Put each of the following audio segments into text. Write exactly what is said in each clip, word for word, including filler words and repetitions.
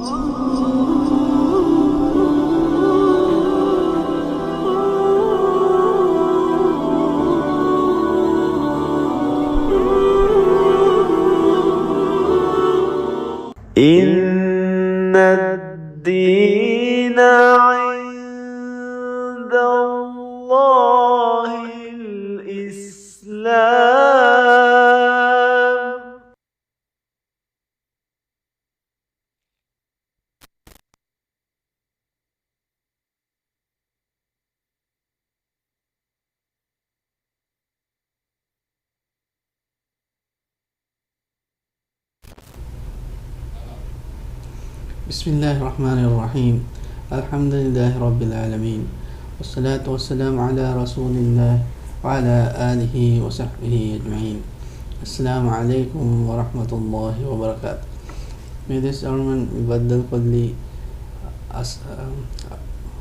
إن الدين عند الله الإسلام. بسم الله الرحمن الرحيم. الحمد لله رب العالمين. والصلاة والسلام على رسول الله وعلى آله وصحبه أجمعين. السلام عليكم ورحمة الله وبركاته. މި ދެސް އަޅުމެން މި ބައްދަލުކޮށްލީ އަސް-،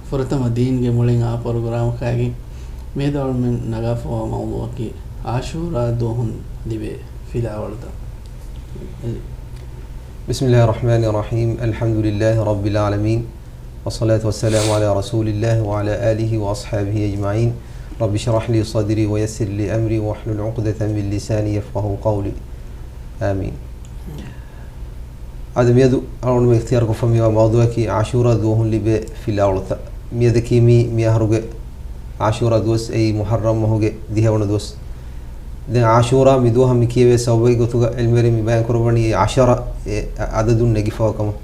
ފުރަތަމަ ދީންގެ މުޅިން އާ ޕްރޮގްރާމަކާގެ މިއަދު އަޅުމެން ނަގާފަވާ މައުޟޫޢަކީ އާޝޫރާ ދުވަހުން ލިބޭ ފިލާވަޅުތައް. بسم الله الرحمن الرحيم. الحمد لله رب العالمين. والصلاة والسلام على رسول الله وعلى آله وأصحابه أجمعين. رب اشرح لي صدري ويسر لي أمري واحلل عقدة من لساني يفقهوا قولي. آمين. އަދި މިއަދު އަޅުގަނޑުމެން އިޚްތިޔާރުކޮށްފަ މިވާ މައުޟޫޢަކީ އާޝޫރާ ދުވަހުން ލިބޭ ފިލާވަޅުތައް. މިއަދަކީ މީ މި އަހަރުގެ އާޝޫރާ ދުވަސް އެއީ މުޙައްރަމް މަހުގެ ދިހަވަނަ ދުވަސް. ދެން އާޝޫރާ މި ދުވަހަށް މި ކިޔެވޭ ސަބަބެއްގެ ގޮތުގަ ޢިލްމުވެރިން މި ބަޔާން ކުރައްވަނީ އެ ޢަޝަރަ އެ އަދަދުން ނެގިފަވާ ކަމަށް.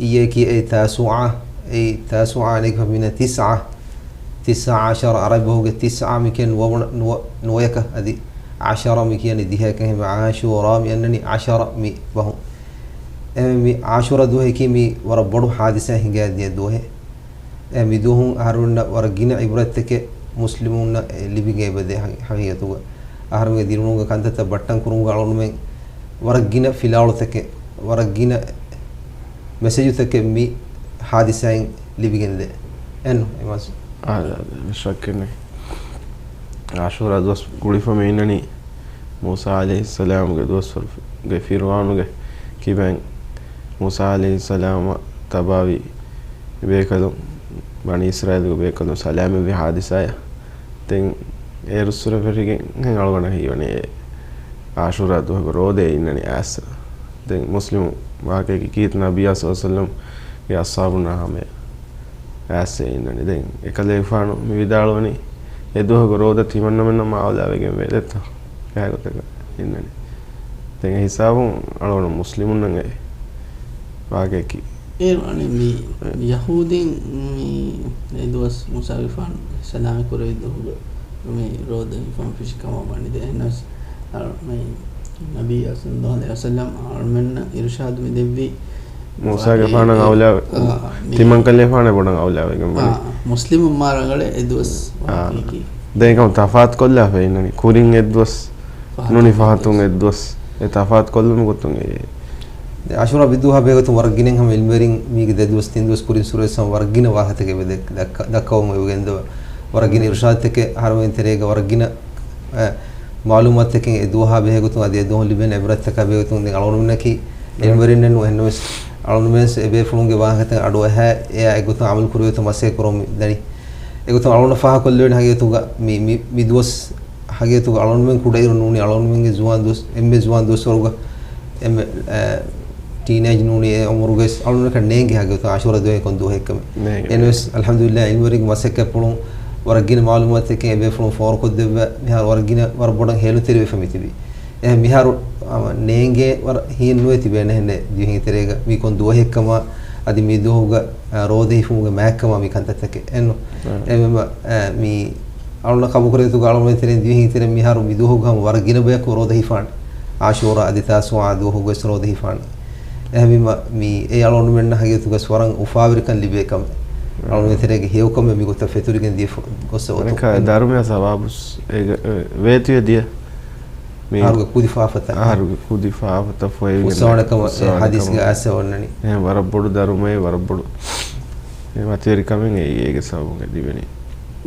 އިއްޔެކީ އެ ތާސޫޢާ، އެ ތާސޫޢާ ނެގިފަ މިނަ ތިސްޢާ، ތިސްޢާ ޢަޝަރަ ޢަރަބި ބަހުގެ ތިސްޢާ މި ކިޔަން ނުވަވަނަ-، ނުވަ-، ނުވަޔަކަށް އަދި ޢަޝަރަ މި ކިޔަނީ ދިހަޔަކަށް ހެން ޢާޝޫރާ މި އަންނަނީ ޢަޝަރަ މި ބަހުން. އެ މި ޢާޝޫރާ ދުވަހަކީ މީ ވަރަށް ބޮޑު ޙާދިސާ ހިނގާދިޔަ ދުވަހެއް. އެ މި ދުވަހުން އަހަރުމެންނަށް ވަރަށް ގިނަ ޢިބްރަތްތަކެއް މުސްލިމުންނަށް ލިބިގެން އެބަދޭ ހަ-، ހަގީގަތުގަ. އަހަރުމެންގެ ދިރިއުޅުމުގެ ކަންތައްތައް ބައްޓަން ކުރުމުގަ އަޅުގަނޑުމެން ވަރަށް ގިނަ ފިލާވަޅުތަކެއް، ވަރަށް ގިނަ މެސެޖުތަކެއް މި ޙާދިސާއިން ލިބިގެންދޭ. އެންނު އިމާޒް؟ އާ، މި ޝައްކެއް ނެތް. އާޝޫރާ ދުވަސް ގުޅިފަ މި އިންނަނީ މޫސާ ޢަލައިހިއްސަލާމުގެ ދުވަސްވަރުގެ ފިރުޢައުނުގެ ކިބައިން މޫސާ ޢަލައިހިއްސަލާމަށް ތަބާވި ބޭކަލުން، ބަނީ އިސްރާއީލުގެ ބޭކަލުން ސަލާމަތްވި ޙާދިސާއަށް. ދެން އޭރުއްސުރެ ފެށިގެން އަޅުގަނޑަށް ހީވަނީ އެ އާޝޫރާ ދުވަހުގެ ރޯދައެއް އިންނަނީ އައިސް. ދެން މުސްލިމު ވާހަކައަކީ ކީރިތި ނަބިއްޔާ ޞައްލަﷲ ޢަލައިހި ވަސައްލަމްގެ އަޞްޙާބުންނާ ހަމަޔަށް އައިސް އެ އިންނަނީ. ދެން އެކަލޭގެފާނު މި ވިދާޅުވަނީ އެ ދުވަހުގެ ރޯދަ ތިމަންނަމެންނަށް މާ އައުލާވެގެން ވޭ ދެއްތޯ؟ އެހާ ގޮތަކަށް އިންނަނީ. ދެން އެ ހިސާބުން އަޅުގަނޑު މުސްލިމުންނަށް އެ ވާގައަކީ. އޭރު އަނެއް މި އެ. ޔަހޫދީން މި އެ ދުވަސް މޫސާގެފާނު ސަލާމަތް ކުރެވި ދުވަހުގަ މި ރޯދަ ހިފަން ފެށި ކަމަށް ވަނީ. ދެން އެހެނަސް އަ، މި ނަބިއްޔާ ޞައްލަﷲ ޢަލައިހި ވަސައްލަމް އަޅުމެންނަށް އިރުޝާދު މި ދެއްވީ މޫސާގެފާނަށް އައުލާ، އާ، މި ތިމަންކަލޭފާނަށް ބޮޑަށް އައުލާވެގެން ވަނީ. އާ، މުސްލިމުން މާ ރަނގަޅޭ އެ ދުވަސް އާ. ވާގައަކީ. ދެން އެކަމު ތަފާތު ކޮށްލާފަ އިންނަނީ. ކުރިން އެއްދުވަސް، ފަހަތުން ނޫނީ އެއްދުވަސް. ފަހަތުން އެއްދުވަސް. އެ ތަފާތު ކޮށްލުމުގެ ގޮތުން އެ. ދެ އާޝޫރާ ވިދޫހާ ބެހޭގޮތުން ވަރަށް ގިނައިން ހަމަ ޢިލްމުވެރިން މީގެ ދެ ދުވަސް ތިން ދުވަސް ކުރިން ސުރެ ވެސް ހަމަ ވަރަށް ގިނަ ވާހަކަތަކެއް ދެ-، ދައްކަ-، ދައްކަވަމުން އެބަ ގެންދަވާ. ވަރަށް ގިނަ އިރުޝާދުތަކެއް އަހަރުމެން ތެރޭގަ ވަރަށް ގިނަ، އެ، މަޢުލޫމާތުތަކެއް އެ ދުވަހާ ބެހޭގޮތުން އަދި އެ ދުވަހުން ލިބޭނެ ޢިބްރަތްތަކާ ބެހޭގޮތުން ދެން އަޅުގަނޑުމެންނަކީ ޢިލްމުވެރިންނެއް ނޫން އެހެންނަމަވެސް އަޅުގަނޑުމެން ވެސް އެބޭފުޅުންގެ ވާހަކަތައް އަޑުއަހާ އެއާ އެގޮތުން ޢަމަލު ކުރެވޭތޯ މަސައްކަތް ކުރަމުން ދަނީ. އެގޮތުން އަޅުގަނޑަށް ފާހަގަކޮށްލެވޭނެ ހަގީގަތުގަ މި، މި، މި ދުވަސް ހަގީގަތުގަ އަޅުގަނޑުމެން ކުޑައިރު ނޫނީ އަޅުގަނޑުމެންގެ ޒުވާން ދުވަސް، އެންމެ ޒުވާން ދުވަސްވަރުގަ އެންމެ، އެ، ޓީނޭޖް ނޫނީ އެ އުމުރުގައި އަޅުގަނޑަކަށް ނޭނގޭ ހަގީގަތު އާޝޫރާ ދުވަހެއް ކޮން ދުވަހެއްކަމެއް. ނޭނގޭ. އެންވެސް އަލްޙަމްދުލިއްލާހް ޢިލްމުވެރިންގެ މަސައްކަތްޕުޅުން ވަރަށް ގިނަ މަޢުލޫމާތުތަކެއް އެބޭފުޅުން ފޯރުކޮށްދެއްވާ މިހާރު ވަރަށް ގިނަ ވަރަށް ބޮޑަށް ހޭލުންތެރިވެފަ މިތިބީ. އެ މިހާރު އަމަ ނޭނގޭ ވަރަށް ހިޔެއް ނުވެ ތިބޭނެ ހެންނެ ދިވެހިން ތެރޭގަ މީ ކޮން ދުވަހެއްކަމާ އަދި މި ދުވަހުގަ، އަ، ރޯދަ ހިފުމުގެ މާތްކަމާ މި ކަންތައްތަކެއް އެންނު. އެ. އެމެމަ، އަ، މި އަޅުންނަށް ކަބުކުރޭތުގަ އަޅުމެން ތެރެއިން ދިވެހިން ތެރެ މިހާރު މި ދުވަހުގަ ހަމަ ވަރަށް ގިނަ ބަޔަކު ރޯދަ ހިފާނެ. އާޝޫރާ އަދި ތާސޫޢާ ދުވަހުގަވެސް ރޯދަ ހިފާނެ. އެހެންވީމަ މި އެ އަޅުންމެންނަށް ހަގީގަތުގަ ވަރަށް އުފާވެރިކަން ލިބޭ ކަމެއް. އަޅުމެން ތެރޭގެ ހެޔޮކަމެއް މިގޮތަށް ފެތުރިގެން ދިޔަ ގޮއްސަ އޮތު. ދަރުމަޔާ ސަވާބުސް އޭގަ، އެ، ވޭތުވެ ދިޔަ. މި އަހަރުގެ ކުދި ފާފަތައް. އަހަރުގެ ކުދި ފާފަތައް ފޮއެވިގެން ފުއްސަވާނެ ކަމަށް އެ ފުއްސަވާނެ ހަދީސްގަ ކަމަށް. އައިސް އޮންނަނީ. އެހެން ވަރަށް ބޮޑު ދަރުމައެއް، ވަރަށް ބޮޑު އެ މަތިވެރިކަމެއް އެއީ އޭގެ ސަބަބުން އެ ލިބެނީ.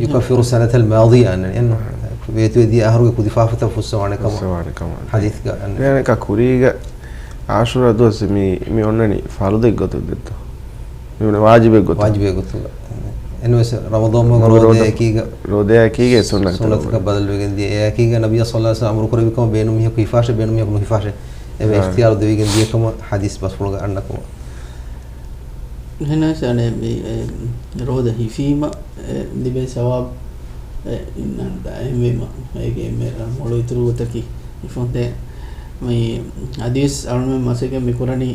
ޔުކައްފިރު ސަނަތަލް މާޟިޔާ އަންނަނީ. އެން ވޭތުވެ ދިޔަ އަހަރުގެ ކުދި ފާފަތައް ފުއްސަވާނެ ކަމަށް. ފުއްސަވާނެ ކަމަށް. ހަދީސްގަ އަންނަނީ. ދެން އަނެކާ ކުރީގަ އާޝޫރާ ދުވަސް މި، މި އޮންނަނީ ފަރުޟެއް ގޮތުން ދެއްތޯ؟ މިވަނީ ވާޖިބެއް ގޮތުން. ވާޖިބެއް ގޮތުން. އެންވެސް ރަމަޟާން މަހުގަ ރޯދަ ރޯދަ އެކީގަ ރޯދަ އެކީގަ ސުންނަތަކަށް ސުންނަތަކަށް ބަދަލުވެގެން ދިޔަ. އެ އެކީގަ ނަބިއްޔާ ޞައްލަﷲ ޢަލައިހި ވަސައްލަމަ އަމުރު ކުރެއްވި ކަމަށް ބޭނުމީހަކު ހިފާށޭ، ބޭނުމީހަކު ނުހިފާށޭ. އެ އާ. އިޚްތިޔާރު ދެވިގެން ދިޔަ ކަމަށް ޙަދީޘް ބަސްފުޅުގަ އަންނަ ކަމަށް. އެހެނަސް އަނެއް މި، އެ، ރޯދަ ހިފީމަ، އެ، ލިބޭ ސަވާބު، އެ، އިންނަންތާ އެހެންވީމަ، އޭގެ އެންމެ މޮޅު އިތުރު ގޮތަކީ ހިފުންތޭ. މި އަދިވެސް އަޅުމެން މަސައްކަތް މި ކުރަނީ،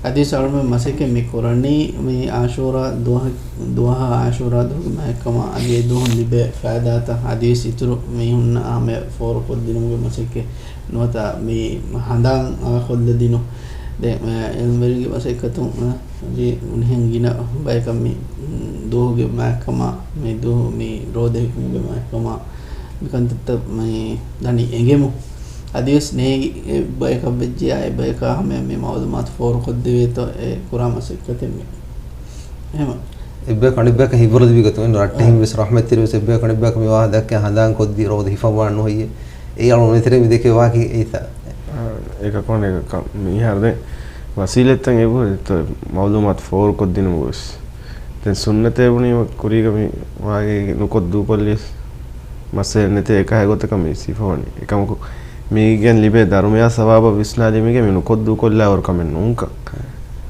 އަދިވެސް އަޅުމެން މަސައްކަތް މި ކުރަނީ، މި އާޝޫރާ ދުވަހަ-، ދުވަހާ އާޝޫރާ ދުވަހުގެ މާތްކަމާ އަދި އެ ދުވަހުން ލިބޭ ފައިދާތައް އަދިވެސް އިތުރު މީހުންނަށް ހަމަޔަށް ފޯރުކޮށްދިނުމުގެ މަސައްކަތް ނުވަތަ މި ހަނދާން އާކޮށްލަދިނުން. ދެ-، އެ، އިލްމުވެރިންގެ މަސައްކަތުން، އަ، އަދި މިހެން ގިނަ ބަޔަކަށް މި، މް، ދުވަހުގެ މާތްކަމާ، މި ދުވަހު މި ރޯދަ ހިފުމުގެ މާތްކަމާ، މި ކަންތައްތައް މި ދަނީ އެނގެމު. އަދިވެސް ނޭނގި އެއް ބަޔަކަށް ވެއްޖެޔާ، އެ ބަޔަކާ ހަމަޔަށް މި މައުލޫމާތު ފޯރުކޮށްދެވޭތޯ، އެ ކުރާ މަސައްކަތެއް މި. އެހެމަ. އެއްބަޔަކު އަނެއްބަޔަކަށް ހިތްވަރު ލިބިގަތު، އެން ރައްޓެހިން އަ. ވެސް ރަޙްމަތްތެރި ވެސް އެއްބަޔަކު އަނެއްބަޔަކަށް މި ވާހަކަ ދައްކާ ހަނދާން ކޮށްދީ ރޯދަ ހިފަން ވާން ނުހެއްޔޭ. އެއީ އަޅު ނެތެރޭ މި ދެކެ ވާކި އެއްތަ؟ އާ، އެކަކު އަނެކަކަށް މިހާރު ދެން ވަސީލަތްތައް އެބަހުރި މައުލޫމާތު ފޯރުކޮށްދިނުމުގެ ވެސް. ދެން ސުންނަތޭ ބުނީމަ ކުރީގަ މި ވާގެ ނުކޮށް ދޫކޮށްލިޔަސް މައްސަލައެއް ނެތޭ އެކަހަ ގޮތަކަށް މި ސިފަވަނީ. އެކަމަކު މީގެން ލިބޭ ދަރުމަޔާ ސަވާބަށް ވިސްނާލީމީގެ މި ނުކޮށް ދޫކޮށްލާވަރު ކަމެއް ނޫންކަން.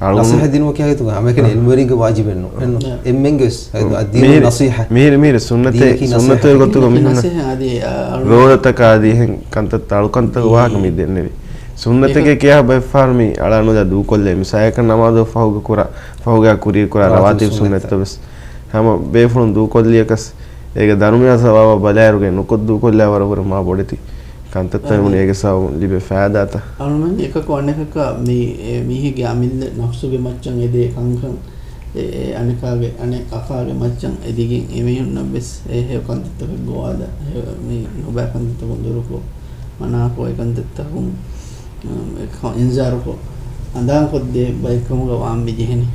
އަޅުގަނޑު ނަޞޭޙަ ދިނުމަކީ ހަގީގަތުގަ ހަމައެކަނި އާ. އިލްމުވެރިންގެ ވާޖިބެއް ނޫން. އެން-، އެންމެންގެ ވެސް އަދީ އިލްމު މީރެ-، ނަޞީޙަ. މީރެ، މީރެ ސުންނަތޭ، ދީނަކީ ނަޞީޙަ. ސުންނަތޭ ގޮތުގަ މިހުންނަ ނަޞީޙަ އަދި، އާ، އަޅު-، ރޯދަތަކާ އަދި އެހެން ކަންތައްތައް އަޅުކަންތަކުގެ ވާހަކަ މި ދެންނެވި. ސުންނަތެކޭ ކިޔާ ބައެއްފަހަރު މި އަޅާނުލާ ދޫކޮށްލޭ. މިސާލަކަށް ނަމާދު ފަހުގަ ކުރާ، ފަހުގަ ކުރި ކުރާ ރަވާތިބު ރަވާތިބު ސުންނަތްތައް ސުންނަތްތައް ވެސް ހަމަ ބޭފުޅުން ދޫކޮށްލިޔަކަސް އޭގެ ދަރުމަޔާ ސަވާބަށް ބަލާއިރުގަ ނުކޮށް ދޫކޮށްލާވަރަށްވުރެ މާ ބޮޑެތި ކަންތައްތައް އަދި އެބުނީ އޭގެ ސަބަބުން ލިބޭ ފައިދާތައް. އަޅުމެން އެކަކު އަނެކަކަށް މި، އެ، މީހެއްގެ އަމިއްލަ ނަފްސުގެ މައްޗަށް އެދޭ ކަންކަން، އެ، އެ، އަނެކާގެ، އަނެއް އަޚާގެ މައްޗަށް އެދިގެން އެމީހުންނަށް ވެސް އެ ހެޔޮ ކަންތައްތަކެއް ގޮވާލަ، ހެޔޮ މި ނުބައި ކަންތައްތަކުން ދުރުކޮށް، މަނާކޮށް އެ ކަންތައްތަކުން އެކަ-، އިންޒާރުކޮށް، ހަނދާންކޮށްދޭ ބައެއްކަމުގަ ވާން މި ޖެހެނީ.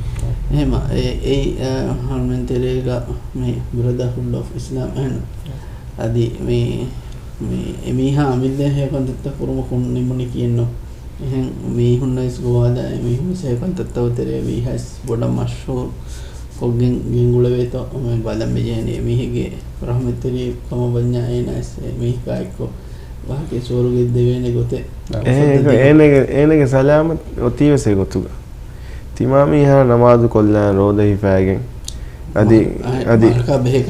އެހެމަ، އެ-، އެއީ، އަ، އަޅުމެން ތެރޭގަ މި ބްރަދަރހުޑް އޮފް އިސްލާމް އެހެން. އަދި މި، މި އެމީހާ އަމިއްލަ ހެޔޮކަންތައްތައް ކުރުމަކުން ނިމުނީކީއެއްނު. އެހެން މީހުންނަށް ވެސް ގޮވާލާ، އެމީހުން ވެސް ހެޔޮކަންތައްތައް ތެރޭ ވީހާވެސް ބޮޑަށް މަޝްހޫރު ކޮށްގެން ގެންގުޅެވޭތޯ މި ބަލަން މި ޖެހެނީ. އެމީހެއްގެ ރަޙްމަތްތެރި ކަމަށް ވަންޏާ އޭނާ ވެސް އެމީހަކާ އެއްކޮށް ވާހަކަ ސުވަރުގެ ދެވޭނެ ގޮތެއް އޭގެ، އޭނަގެ، އޭނަގެ ސަލާމަތް އޮތީވެސް އެގޮތުގަ. ތިމާ މީހާ ނަމާދު ކޮށްލާ ރޯދަ ހިފާގެން އަދި، މަ-، އަދި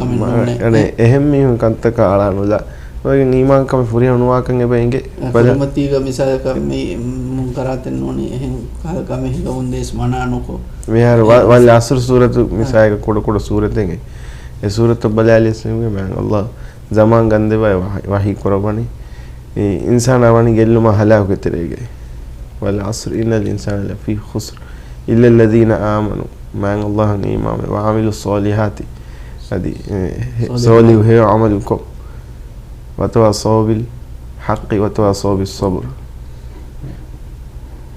މަ-، މަ-، އަނެއް އެހެން މީހުން ކަންތަކަށް އަޅާ ނުލާ އޮތްގެން އީމާންކަމެއް ފުރިހަމަ ނުވާކަން އެބަ އެނގޭ. އަ، ބަލަ-، ކުރިމަތީގަ މިސާލަކަށް މި މުންކަރާތެއް ނޫނީ އެހެން ކަހަލަ ކަމެއް ހިނގަމުން ދޭސް މަނާ ނުކޮށް. މިހާރު ވަ-، ވަލް އަސްރު ސޫރަތު އަ. މިސާލަކަށް ކުޑަ ކުޑަ ސޫރަތެއް އެ ސޫރަތަށް ބަލާލިޔަސް މި މާތް ﷲ ޒަމާން ގަންދެވައި ވަޙީ، ވަޙީ ކުރައްވަނީ، އިންސާނާ ވަނީ ގެއްލުމާ ހަލާކުގެ ތެރޭގައި. والعصر إن الإنسان لفي خسر إلا الذين آمنوا، މާތް ﷲ އަށް އީމާންވެ، وعملوا الصالحات، އަދި، އެ، ހެ-، ޞާލިޙު. ޞާލިޙު ހެޔޮ ޢަމަލުކޮށް، وتواصوا بالحق وتواصوا بالصبر.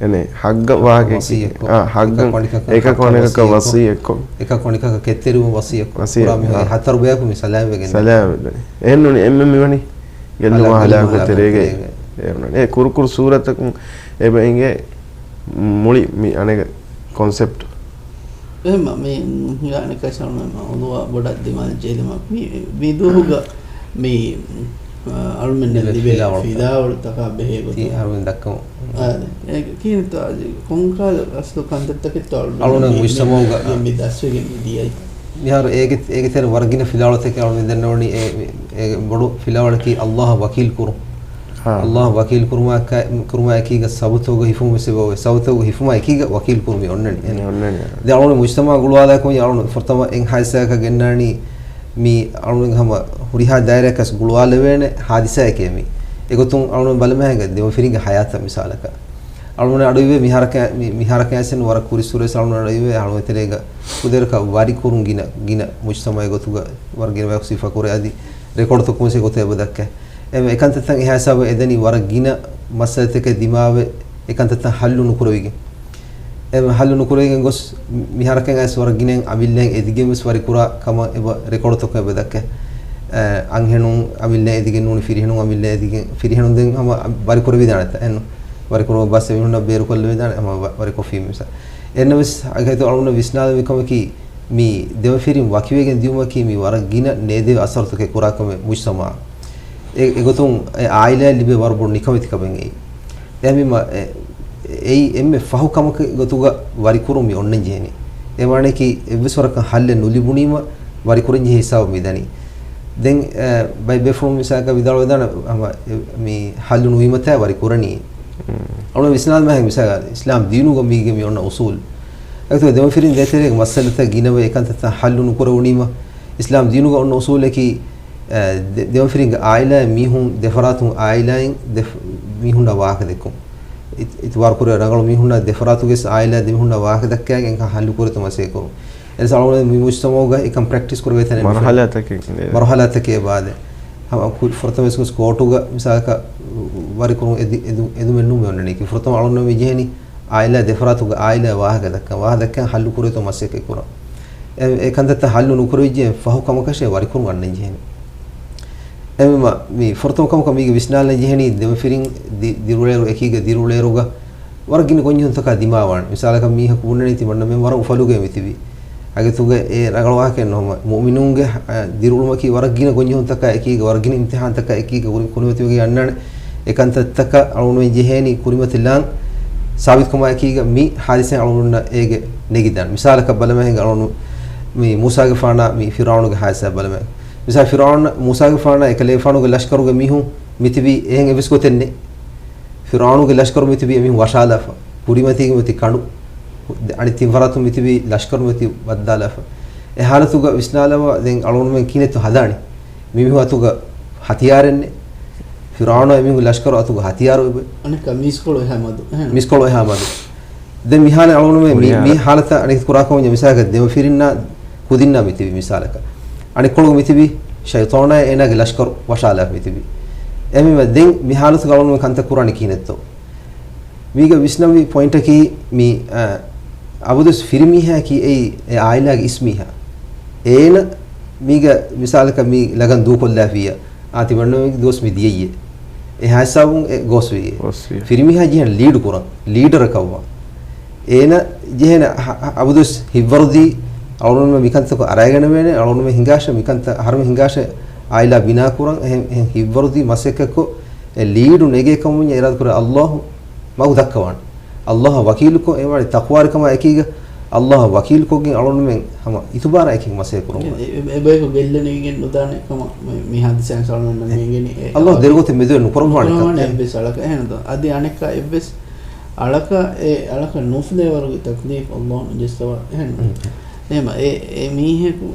އެނެ، ޙައްޤަށް ވާހަކަ ވަޞިއްޔަތްކޮށް. އާ، ޙައްޤަށް އެކަކު އަނެކަކަށް އެކަކު އަނެކަކަށް ވަޞިއްޔަތްކޮށް. އެކަކު އަނެކަކަށް ކެތްތެރިވުން ވަޞިއްޔަތްކޮށް. ވަޞިއްޔަތް، ކުރާ މި އާ. ހަތަރު ބަޔަކު މި ސަލާމަތްވެގެން. ސަލާމަތްވެގެން. އެހެންނޫނީ އެންމެން މިވަނީ ގެއްލުމާ ހަލާކު ތެރޭގައި. އެ ކުރު ކުރު ސޫރަތަކުން އެބަ އިނގޭ މުޅި މި އަނެގ ކޮންސެޕްޓް. އެހެންމަ މި ހިނގާނެ ކަށަވަރު މަ-، މައުޟޫޢާ ބޮޑަށް ދިމާލަށް ޖެހިލުމަށް މި، މި ދުވަހުގަ މި، އަ، އަޅުމެންނަށް ލިބޭ ލިބޭ ފިލާވަޅުތައް. ފިލާވަޅުތަކާ ބެހޭ ގޮތުން. ތީ އަޅުމެން ދައްކަމު. އާދެ. އެ ކިހިނެއްތޯ ކޮންކަހަލަ އަސްލު ކަންތައްތަކެއްތޯ އަޅުމެން އަޅުމެން މި، މި، މުޖްތަމަޢުގަ މި، މި ދަސްވެގެން މި ދިޔައީ. މިހާރު އޭގެ، އޭގެ ތެރެ ވަރަށް ގިނަ ފިލާވަޅުތަކެއް އަޅުމެން ދެންނެވުނީ އެ، އެ ބޮޑު ފިލާވަޅަކީ ﷲ އަށް ވަކީލް ކުރުން. ހާ. ﷲ އަށް ވަކީލް ކުރުމާ ކަ-، ކުރުމާ އެކީގަ ސަބުތަކުގަ ހިފުން ވެސް އެބަ އޮވޭ. ސަބުތަކުގަ ހިފުމާ އެކީގަ ވަކީލް ކުރުން މި އޮންނަނީ. މި އޮންނަނީ. ދެން އަޅުގަނޑު މުޖްތަމަޢަށް ގުޅުވާލާކަމަށް އަޅުގަނޑު ފުރަތަމަ އެއް ހާދިސާއަކަށް ގެންނާނީ މި އަޅުގަނޑު ހަމަ ހުރިހާ ދާއިރާއަކަސް ގުޅުވާލެވޭނެ ހާދިސާއެކޭ މި. އެގޮތުން އަޅުގަނޑު ބަލަމާހެންގެ ދެމަފިރިންގެ ހަޔާތަށް މިސާލަކަށް. އަޅުގަނޑު އަޑުއިވޭ މިހާރަކަ-، މި-، މިހާރަކަށް އައިސް ވަރަށް ކުރި ސޫރަތް އަޅުގަނޑު އަޑުއިވޭ އަޅުގަނޑު ތެރޭގަ ކުދިރަކަށް ވަރި ކުރުން ގިނަ، ގިނަ މުޖްތަމަޢެއް ގޮތުގަ ވަރަށް ގިނަ ބަޔަކު ސިފަ ކުރޭ އަދި ރެކޯޑުތަކުން ވެސް އެގޮތަށް އެބަ ދައްކާ. އެ އެކަންތައްތައް އެހާ ހިސާބަށް އެދެނީ ވަރަށް ގިނަ މައްސަލަތަކެއް ދިމާވެ އެކަންތައްތައް ހައްލު ނުކުރެވިގެން. އެ ހައްލު ނުކުރެވިގެން ގޮސް މިހާރަކަށް އައިސް ވަރަށް ގިނައިން އަމިއްލައިން އެދިގެން ވެސް ވަރި ކުރާ ކަމަށް އެބަ ރެކޯޑުތަކުން އެބަ ދައްކާ. އެ، އަންހެނުން އަމިއްލައިން އެދިގެން ނޫނީ ފިރިހެނުން އަމިއްލައިން އެދިގެން، ފިރިހެނުން ދެން ހަމަ ވަރި ކުރެވިދާނެތަ؟ އެހެންނު. ވަރި ކުރުމަށް ބަސް އެމީހުންނަށް ބޭރުކޮށްލެވިދާނެ ހަމަ ވަ-، ވަރިކޮށްފީ މިސާ. އެންނަމަވެސް އަގައިތު އަޅުންނަށް ވިސްނާލެވި ކަމަކީ، މި ދެމަފިރިން ވަކިވެގެން ދިޔުމަކީ މި ވަރަށް ގިނަ ނޭދެވި އަސަރުތަކެއް ކުރާ ކަމެއް މުޖްތަމަޢަށް. އެ، އެގޮތުން އެ އާއިލާއަށް ލިބޭ ވަރަށް ބޮޑު ނިކަމެތިކަމެއް އެއީ. އެހެންވީމަ، އެ، އެއީ އެންމެ ފަހު ކަމަކީ ގޮތުގަ ވަރިކުރުން މި އޮންނަން ޖެހެނީ. އެ މާނައަކީ އެއްވެސް ވަރަކަށް ހައްލެއް ނުލިބުނީމަ ވަރިކުރަން ޖެހޭ ހިސާބަށް މި ދަނީ. ދެން، އެ، ބައެއް ބޭފުޅުން މިސާލަކަށް ވިދާޅުވެދާނެ ހަމަ، އެ، މި ހައްލު ނުވީމަތާ ވަރިކުރަނީ. އަޅުން ވިސްނާލުމާ ހެން މިސާލަކަށް އިސްލާމް ދީނުގަ މީގެ މި އޮންނަ އުސޫލް. އެގޮތުން ދެމަފިރިން ދޭތެރޭގެ މައްސަލަތައް ގިނަވެ އެކަންތައްތައް ހައްލު ނުކުރެވުނީމަ، އިސްލާމް ދީނުގަ އޮންނަ އުސޫލަކީ، އެ، ދެ-، ދެމަފިރިންގެ އާއިލާއިން މީހުން ދެފަރާތުން އާއިލާއިން ދެ ފަ-، މީހުންނާ ވާހަކަ ދެއްކުން. އިތު-، އިތުބާރު ކުރެވޭ ރަނގަޅު މީހުންނާ ދެފަރާތުގެ އާއިލާ ދެމީހުންނާ ވާހަކަ ދައްކާގެން އެކަން ހައްލު ކުރޭތޯ މަސައްކަތް ކުރުން. އެންސަ އަޅުގަނޑު މި މުޖްތަމަޢުގަ އެކަން ޕްރެކްޓިސް ކުރެވޭ ތަނެއް މަރުހަލާތަކެއް ނޭ. މަރުހަލާތަކެއް އެބަ އާދޭ. ހަމަ ކު-، ފުރަތަމަ ސްކޯޓުގަ މިސާލަކަށް ވަރިކުރުން އެދި-، އެދު-، އެދުމެއް ނޫން މި އޮންނަނީކީ. ފުރަތަމަ އަޅުންނަށް މި ޖެހެނީ އާއިލާ ދެފަރާތުގެ އާއިލާ ވާހަކަ ދައްކަން، ވާހަކަ ދައްކަން ހައްލު ކުރޭތޯ މަސައްކަތް ކުރަން. އެ، އެ ކަންތައްތައް ހައްލު ނުކުރެވިއްޖެ ފަހު ކަމަކަށޭ ވަރިކުރުން އަންނަން ޖެހެނީ. އެހެންވީމަ، މި ފުރަތަމަ ކަމަކަށް މީގެ ވިސްނާލަން ޖެހެނީ ދެމަފިރިން ދި-، ދިރިއުޅޭއިރު އެކީގަ ދިރިއުޅޭއިރުގަ ވަރަށް ގިނަ ގޮންޖެހުންތަކާ ދިމާވާނެ. މިސާލަކަށް މީހަކު ބުނަނީ ތިމަންނަމެން ވަރަށް އުފަލުގައި މިތިބީ. އަގެތުގަ އެ ރަނގަޅު ވާހަކައެއް ނޫން. މުއުމިނުންގެ، އަ، ދިރިއުޅުމަކީ ވަރަށް ގިނަ ގޮންޖެހުންތަކާ އެކީގަ، ވަރަށް ގިނަ އިމްތިހާންތަކާ އެކީގަ ކުރި-، ކުރިމަތިވެގެން އަންނާނެ. އެ ކަންތައްތަކަށް އަޅުގަނޑުމެން ޖެހޭނީ ކުރިމަތިލާން ސާބިތުކަމާ އެކީގަ މި ހާދިސާއިން އަޅުގަނޑުމެންނަށް އޭގެ ނެގިދާނެ. މިސާލަކަށް ބަލަމާ ހިނގާ އަޅުގަނޑު މި މޫސާގެފާނާ މި ފިރުޢައުނުގެ ހާދިސާ ބަލަމާ. މިސާލަކަށް ފިރުޢައުން، މޫސާގެފާނާ އެކަލޭގެފާނުގެ ލަޝްކަރުގެ މީހުން މިތިބީ އެހެން އެއްވެސް ގޮތެއް ނެތް. ފިރުޢައުނުގެ ލަޝްކަރު މިތިބީ އެމީހުން ވަށާލާފަ. ކުރިމަތީގެ މިތި ކަނޑު. އަނެއް ތިން ފަރާތުން މިތިބީ ލަޝްކަރު މިތި ވައްދާލާފަ. އެ ހާލަތުގަ ވިސްނާލަވާ ދެން އަޅުގަނޑުމެން ކިހިނެއްތޯ ހަދާނީ؟ މި މީހުން އަތުގަ ހަތިޔާރެއް ނެތް. ފިރުޢައުނާ އެމީހުންގެ ލަޝްކަރު އަތުގަ ހަތިޔާރު އެބަ. އަނެއްކާ މީސްކޮޅު އެހާ މަދު. އެހެން. މީސްކޮޅު އެހާ މަދު. ދެން މިހާރު އަޅުގަނޑުމެން މި، މި ހާލަތަށް އަނެއް ކުރާ ކަމެއް މިސާލަކަށް ދެމަފިރިންނާ ކުދިންނާ މިތިބީ މިސާލަކަށް. އަނެއްކޮޅު މިތިބީ ޝައިޠާނާ އޭނާގެ ލަޝްކަރު ވަށާލާފަ މިތިބީ. އެހެންވީމަ ދެން މި ހާލަތުގަ އަޅުގަނޑުމެން ކަންތައް ކުރާނީ ކިހިނެއްތޯ؟ މީގަ ވިސްނަވި ޕޮއިންޓަކީ މި، އަ، އަބަދުވެސް ފިރިމީހާއަކީ އެއީ އެ އާއިލާގެ އިސް މީހާ. އޭނަ މީގަ މިސާލަކަށް މި ލަގަން ދޫކޮށްލާފިއްޔާ، އާ ތިމަންނަމެންގެ ދުވަސް މި ދިޔައީ. އެހާ ހިސާބުން އެ ގޯސްވިއްޔޭ. ގޯސްވިއްޔޭ. ފިރިމީހާ ޖެހޭނެ ލީޑު ކުރަން، ލީޑަރަކަށްވާން. އޭނަ ޖެހޭނެ ހަ-، ހަ-، އަބަދުވެސް ހިތްވަރުދީ އަޅުގަނޑުމެން މިކަންތައް އަރައިގަނެވޭނެ، އަޅުގަނޑުމެން ހިނގާށޭ މިކަންތައް، އަހަރުމެން ހިނގާށޭ އާއިލާ ބިނާ ކުރަން، އެހެން، އެހެން ހިތްވަރުދީ މަސައްކަތްކޮށް، އެ ލީޑު ނެގޭ ކަމުން އިރާދަކުރޭ ﷲ މަގު ދައްކަވާނެ. ﷲ އަށް ވަކީލުކޮށް، އެ ވާނީ ތަޤްވާވެރިކަމާ އެކީގަ، ﷲ އަށް ވަކީލުކޮށްގެން އަޅުގަނޑުމެން ހަމަ އިތުބާރާ އެކީގަ މަސައްކަތް ކުރުމަށް. އެ، އެ، އެބަޔަކު ގެއްލެނިވިގެން ނުދާނެ ކަމަށް މި، މި ހާދިސާއިން ސަޅަމެންނަށް އެ، މި އެނގެނީ. އެ، ﷲ ދެރަގޮތެއް މެދުވެ ނުކުރައްވާނެ ނުކުރައްވާނެ ކަމަށް. އެއްވެސް އަޅަކަށް، އެހެންތޯ؟ އަދި އަނެއްކާ އެއްވެސް އަޅަކަށް އެ، އަޅަކަށް ނުފުދޭވަރުގެ ތަކްލީފް ﷲ ނުޖެއްސަވާ. އެހެން. އެހެން. އެހެން. އެ، އެ މީހަކު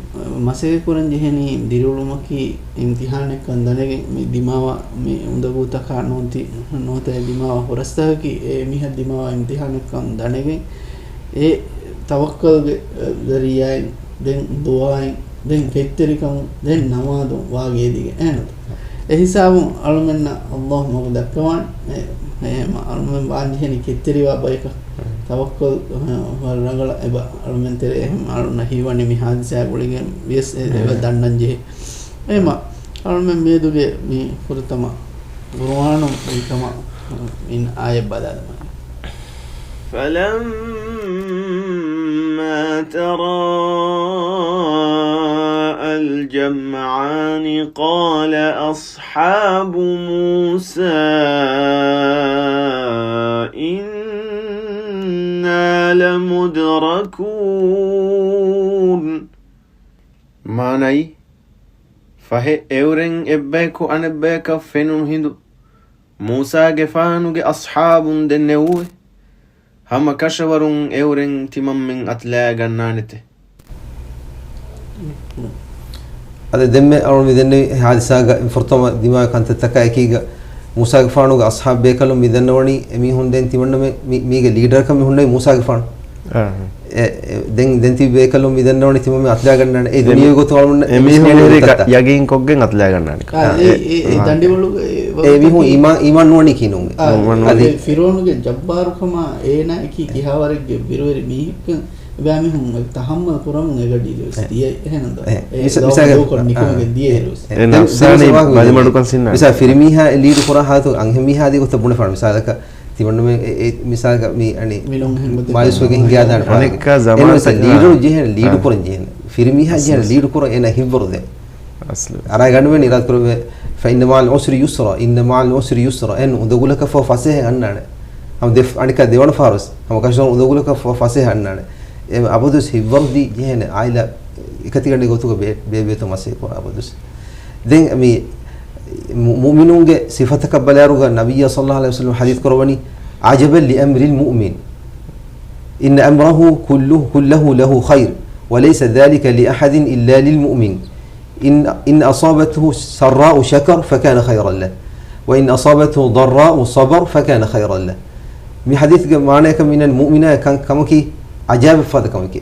މަސައްކަތް ކުރަން ޖެހެނީ ދިރިއުޅުމަކީ އިމްތިހާނެއްކަން ދަނެގެން މި ދިމާވާ މި އުނދަގޫތަކާ ނުވަތަ، ނުވަތަ އެ ދިމާވާ ހުރަސްތަކަކީ އެ މީހަށް ދިމާވާ އިމްތިހާނެއްކަން ދަނެގެން އެ ތަވައްކަލްގެ، އެ، ޒަރީޢާއިން، ދެން ދުޢާއިން، ދެން ކެތްތެރިކަމުން، ދެން ނަމާދުން ވާގި އެދިގެން. އެހެންތޯ؟ އެ ހިސާބުން އަޅުމެންނަށް ﷲ މަގު ދައްކަވާނެ. އެ، އެ، އަޅުމެން ވާން ޖެހެނީ ކެތްތެރިވާ ބަޔަކަށް. ތަވައްކަލް، އެ، ވަރަށް ރަނގަޅަށް އެބަ އަޅުމެން ތެރޭ އެހެން އަޅުންނަށް ހީވަނީ މި ހާދިސާ ގުޅިގެން ވިޔަސް އެ، އެބަ ދަންނަން ޖެހޭ. އެހެންމަ އަޅުމެން މިއަދުގެ މި ފުރަތަމަ ގުރުއާނުން މިކަމަށް އިން އާޔަތް ބަލާލަމާ. فلما تراءى الجمعان قال أصحاب موسى إنا لمدركون. މާނައީ، ފަހެ އެއުރެން އެއްބަޔަކު އަނެއްބަޔަކަށް ފެނުނު ހިނދު، މޫސާގެފާނުގެ އަޞްޙާބުން ދެންނެވުއެވެ. ހަމަ ކަށަވަރުން އެއުރެން ތިމަންމެން އަތުލައިގަންނާނެތެ. އަދި ދެންމެ އަޅުން މި ދެންނެވި ހާދިސާގަ ފުރަތަމަ ދިމާވި ކަންތައްތަކާ އެކީގަ، މޫސާގެފާނުގެ އަޞްޙާބު ބޭކަލުން މި ދަންނަވަނީ އެމީހުން ދެން ތިމަންނަމެން މި، މީގެ ލީޑަރަކަށް މި ހުންނެވީ މޫސާގެފާނު. އާ. އެ، އެ، ދެން، ދެން ތިބި ބޭކަލުން މި ދަންނަވަނީ ތިމަންމެން އަތުލައިގަންނާނެ. އެ ދެން ދުނިޔޭގެ ގޮތުން އަޅުން އެ މީހުން އެހެރީ އެ މީހުން ޔަގީންކޮށްގެން އަތުލައިގަންނާނެ. އާ، އެ، އެ، އެ އާ. ދަނޑިވަޅުގެ އެ އެ މީހުން ވަގުތަކީ އީމާ-، އީމާން ނުވަނީކީ ނޫން. އާ، އީމާން ނުވަނީ. އެ ފިރުޢައުނުގެ ޖައްބާރުކަމާ އޭނާއަކީ ކިހާވަރެއްގެ ބިރުވެރި މީހެއްކަން އެބައިމީހުން ތަޙައްމަލް ކުރަމުން އެގަޑީގަވެސް އެ. ދިޔައީ. އެހެންނު؟ އެ. މިސާ-، މިސާލަކަށް ދޫކޮށް ނިކުމެގެން އާ. ދިޔައިރުވެސް. އެ ދެން ނަފްސާނީ ދެން ބަލިމަޑުކަން ސިންނާނެ. މިސާ ފިރިމީހާ އެ ލީޑު ކުރާ ހާލަތު އަންހެންމީހާ ދިގޮތަށް ބުނެފާނެ. މިސާލަކަށް ތިމަންނަމެ އެ، އެ މިސާލަކަށް މި އަނި މިނުން ހެން ގޮތެއް މާޔޫސްވެގެން ހިނގާދާނެ ފާހަގެ. އަނެއްކާ ޒަމާންތަކަށް އެންމެ ލީޑަރު ޖެހޭނެ، ލީޑު ކުރަން ޖެހޭނެ. ފިރިމީހާ ޖެހޭނެ ލީޑު ކުރަން އޭނާ ހިތްވަރު ދޭ. އަރާ ގަނޑުމެން އިރާދަ ކުރެވޭ، فإن مع العسر يسرا، إن مع العسر يسرا. އެން އުނދަގުލަކަށް ފަހު ފަސޭހައެއް އަންނާނެ. ހަމަ ދެ، އަނެއްކާ ދެވަނަ ފަހަރުސް. ހަމަ ކަށަވަރު އުނދަގުލަކަށް ފަހު ފަސޭހައެއް އަންނާނެ. އެ އަބަދުސް ހިތްވަރުދީ ޖެހޭނެ އާއިލާ އެކަތިގަނޑެއް ގޮތުގަ ބޭ، ބޭބޭތޯ މަސޭ ކުރާ އަބަދުސް. ދެން މި މު، މުއުމިނުންގެ ސިފަތަކަށް ބަލާއިރުގަ ނަބިއްޔާ ޞައްލައްލާހު ޢަލައިހި ވަސައްލަމަ ޙަދީޘް ކުރައްވަނީ، عجبا لأمر المؤمن. إن أمره كله، كله له خير، وليس ذلك لأحد إلا للمؤمن. إن، إن أصابته سراء شكر فكان خيرا له، وإن أصابته ضراء صبر فكان خيرا له. މި ޙަދީޘްގެ މާނަޔަކަށް މިނަން މުއުމިނާ ކަން، ކަމަކީ ޢަޖާއިބެއްފަދަ ކަމެކޭ.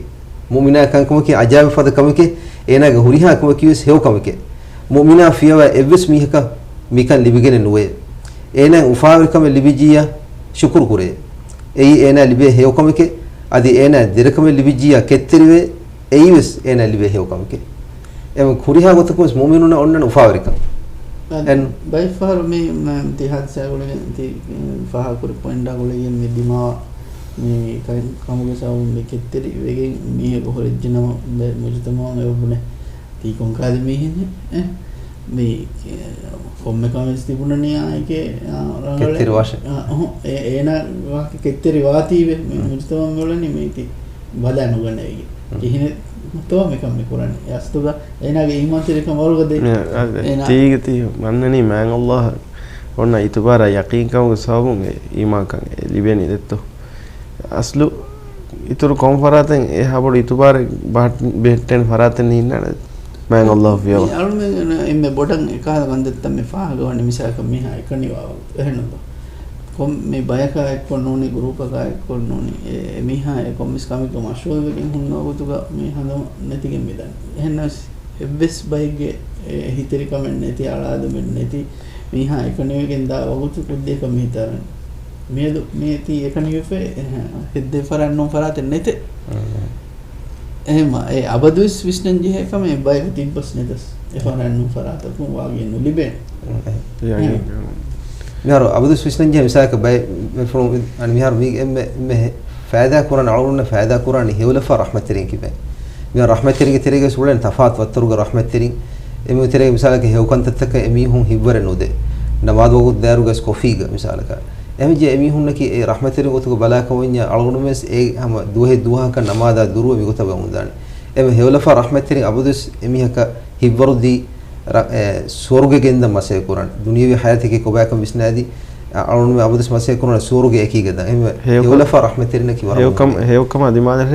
މުއުމިނާ ކަންކަމަކީ ޢަޖާއިބެއްފަދަ ކަމެކޭ. އޭނާގެ ހުރިހާ ކަމަކީވެސް ހެޔޮ ކަމެކޭ. މުއުމިނާ ފިޔަވާ އެއްވެސް މީހަކަށް މިކަން ލިބިގެނެއް ނުވޭ. އޭނާ އުފާވެރިކަމެއް ލިބިއްޖިއްޔާ ޝުކުރު ކުރޭ. އެއީ އޭނާ ލިބޭ ހެޔޮ ކަމެކޭ. އަދި އޭނާ ދެރަކަމެއް ލިބިއްޖިއްޔާ ކެތްތެރިވޭ. އެއީވެސް އޭނާ ލިބޭ ހެޔޮ ކަމެކޭ. އެ ހުރިހާ ގޮތަކުންވެސް މުއުމިނުންނަށް އޮންނަން އުފާވެރިކަން. އަދި އެން- ބައެއްފަހަރު މި، މަ، ތި ޙާދިސާ ގުޅިގެން ތި، އެ، ފާހަގަކުރި ޕޮއިންޓާ ގުޅިގެން މި ދިމާވާ މި ކަ، ކަމުގެ ސަބަބުން މި ކެތްތެރި ވެގެން މީހަކު ހުރެއްޖެނަމަ މުޖުތަމަޢުން އެބަ ބުނޭ. ތީ ކޮންކަހަލަ މީހެއްހޭ؟ އެ، މި، އެ، ކޮންމެ ކަމެއް ތިބުނަނީ އާއެކޭ، އާ، ރަނގަޅޭ. ކެތްތެރިވާށޭ. އާ، އޮހޮ، އެ، އޭނާ ވާހަކަ ކެތްތެރި ވާތީވެ، މި މުޖުތަމަޢުން މިއުޅެނީ މީތި ބަލާ ނުގަނެވިގެން. ކިހިނެއްތޯ މިކަން މި ކުރަނީ؟ އަސްލުގަ އޭނާގެ އީމާންތެރިކަން ވަރުގަދަ. މި، އަ، އޭނާ ތީގެ ތީ މަންނަނީ މާތް ﷲ އަށް އޮންނަ އިތުބާރާ ޔަޤީންކަމުގެ ސަބަބުން އެ އީމާންކަން އެ ލިބެނީ ދެއްތޯ. އަސްލު އިތުރު ކޮން ފަރާތެއް އެ ހަބޮޑު އިތުބާރެއް ބަހައްޓަ، ބެހެއްޓޭނެ ފަރާތެއް ނީންނާނެ މާތް ﷲ ފިޔަވާ. މި އަޅުމެން އެންމެ ބޮޑަށް އެކަހަލަ ކަންތައްތައް މި ފާހަގަވަނީ މިސާލަކަށް މީހާ އެކަނިވާ ވަގުތު. އެހެންނު. ކޮން މި ބަޔަކާ އެއްކޮށް ނޫނީ، ގުރޫޕަކާ އެއްކޮށް ނޫނީ، އެ، އެ މީހާ އެ ކޮންމެސް ކަމެއްގަ މަޝްޣޫލްވެގެން ހުންނަ ވަގުތުގަ މި ހަނދުމަ ނެތިގެން މިދަނީ. އެހެންނަމަވެސް އެއްވެސް ބައެއްގެ އެ ހިތެރިކަމެއް ނެތި، އަޅާދުމެއް ނެތި، މީހާ އެކަނިވެގެން ދާ ވަގުތު ކުއްދިއަކަށް މި ހިތަށް އަރަނީ. މިއަދު މިއޮތީ އެކަނިވެފަ، އެ، ހެއްދެވި ފަރާތް ނޫން ފަރާތެއް ނެތޭ. އެހެންމަ، އެ އަބަދުވެސް ވިސްނަން ޖެހޭ ކަމެއް ބައެއް ތިއްބަސް ނެތަސް، އެ ފަރާތް ނޫން ފަރާތަކުން ވާގި ނުލިބޭނެ. އެހެން. މިހާރު އަބަދުވެސް ވިސްނަން ޖެހޭ މިސާލަކަށް ބައެއް މި ފުރު-، އަން މިހާރު މީ އެންމެ، އެންމެ ހެ-، ފައިދާ ކުރާނެ އަޅުގަނޑުންނަށް ފައިދާ ކުރާނީ ހެޔޮލަފާ ރަޙްމަތްތެރިން ކިބެން. މިހާރު ރަޙްމަތްތެރިންގެ ތެރޭގަވެސް އުޅެން ތަފާތު ވައްތަރުގެ ރަޙްމަތްތެރިން. އެމީހުން ތެރޭގަ މިސާލަކަށް ހެޔޮ ކަންތައްތަކަށް އެމީހުން ހިތްވަރެއް ނުދޭ. ނަމާދު ވަގުތު ދާއިރުގަވެސް ކޮފީގަ މިސާލަކަށް. އެހެންވެއްޖެ އެމީހުންނަކީ އެ ރަޙްމަތްތެރިން ގޮތުގަ ބަލާކަމަށް ވަންޏާ އަޅުގަނޑުމެންވެސް އެ ހަމަ ދުވަހެއް ދުވަހަކަށް ނަމާދާ ދުރުވެ މިގޮތަށް އުނދާނެ. އެމެ ހެޔޮލަފާ ރަޙްމަތްތެރިން އަބަދުވެސް އެމީހަކަށް ހިތްވަރުދީ ރަ-، އެ، ސުވަރުގެ ގެންދަން މަސައްކަތް ކުރަން. ދުނިޔެވީ ހަޔާތަކީ ކޮބާކަން ވިސްނާދީ، އަ-، އަޅުގަނޑުމެން އަބަދުވެސް މަސައްކަތް ކުރަން ސުވަރުގެ އެކީގަ ދާން. އެހެންވެ، ހެޔޮކަ-، ހެޔޮލަފާ ރަޙްމަތްތެރިންނަކީ ވަރަށް ހެޔޮކަމަށް، މުހިންމު. ހެޔޮކަމާ ދިމާލަށް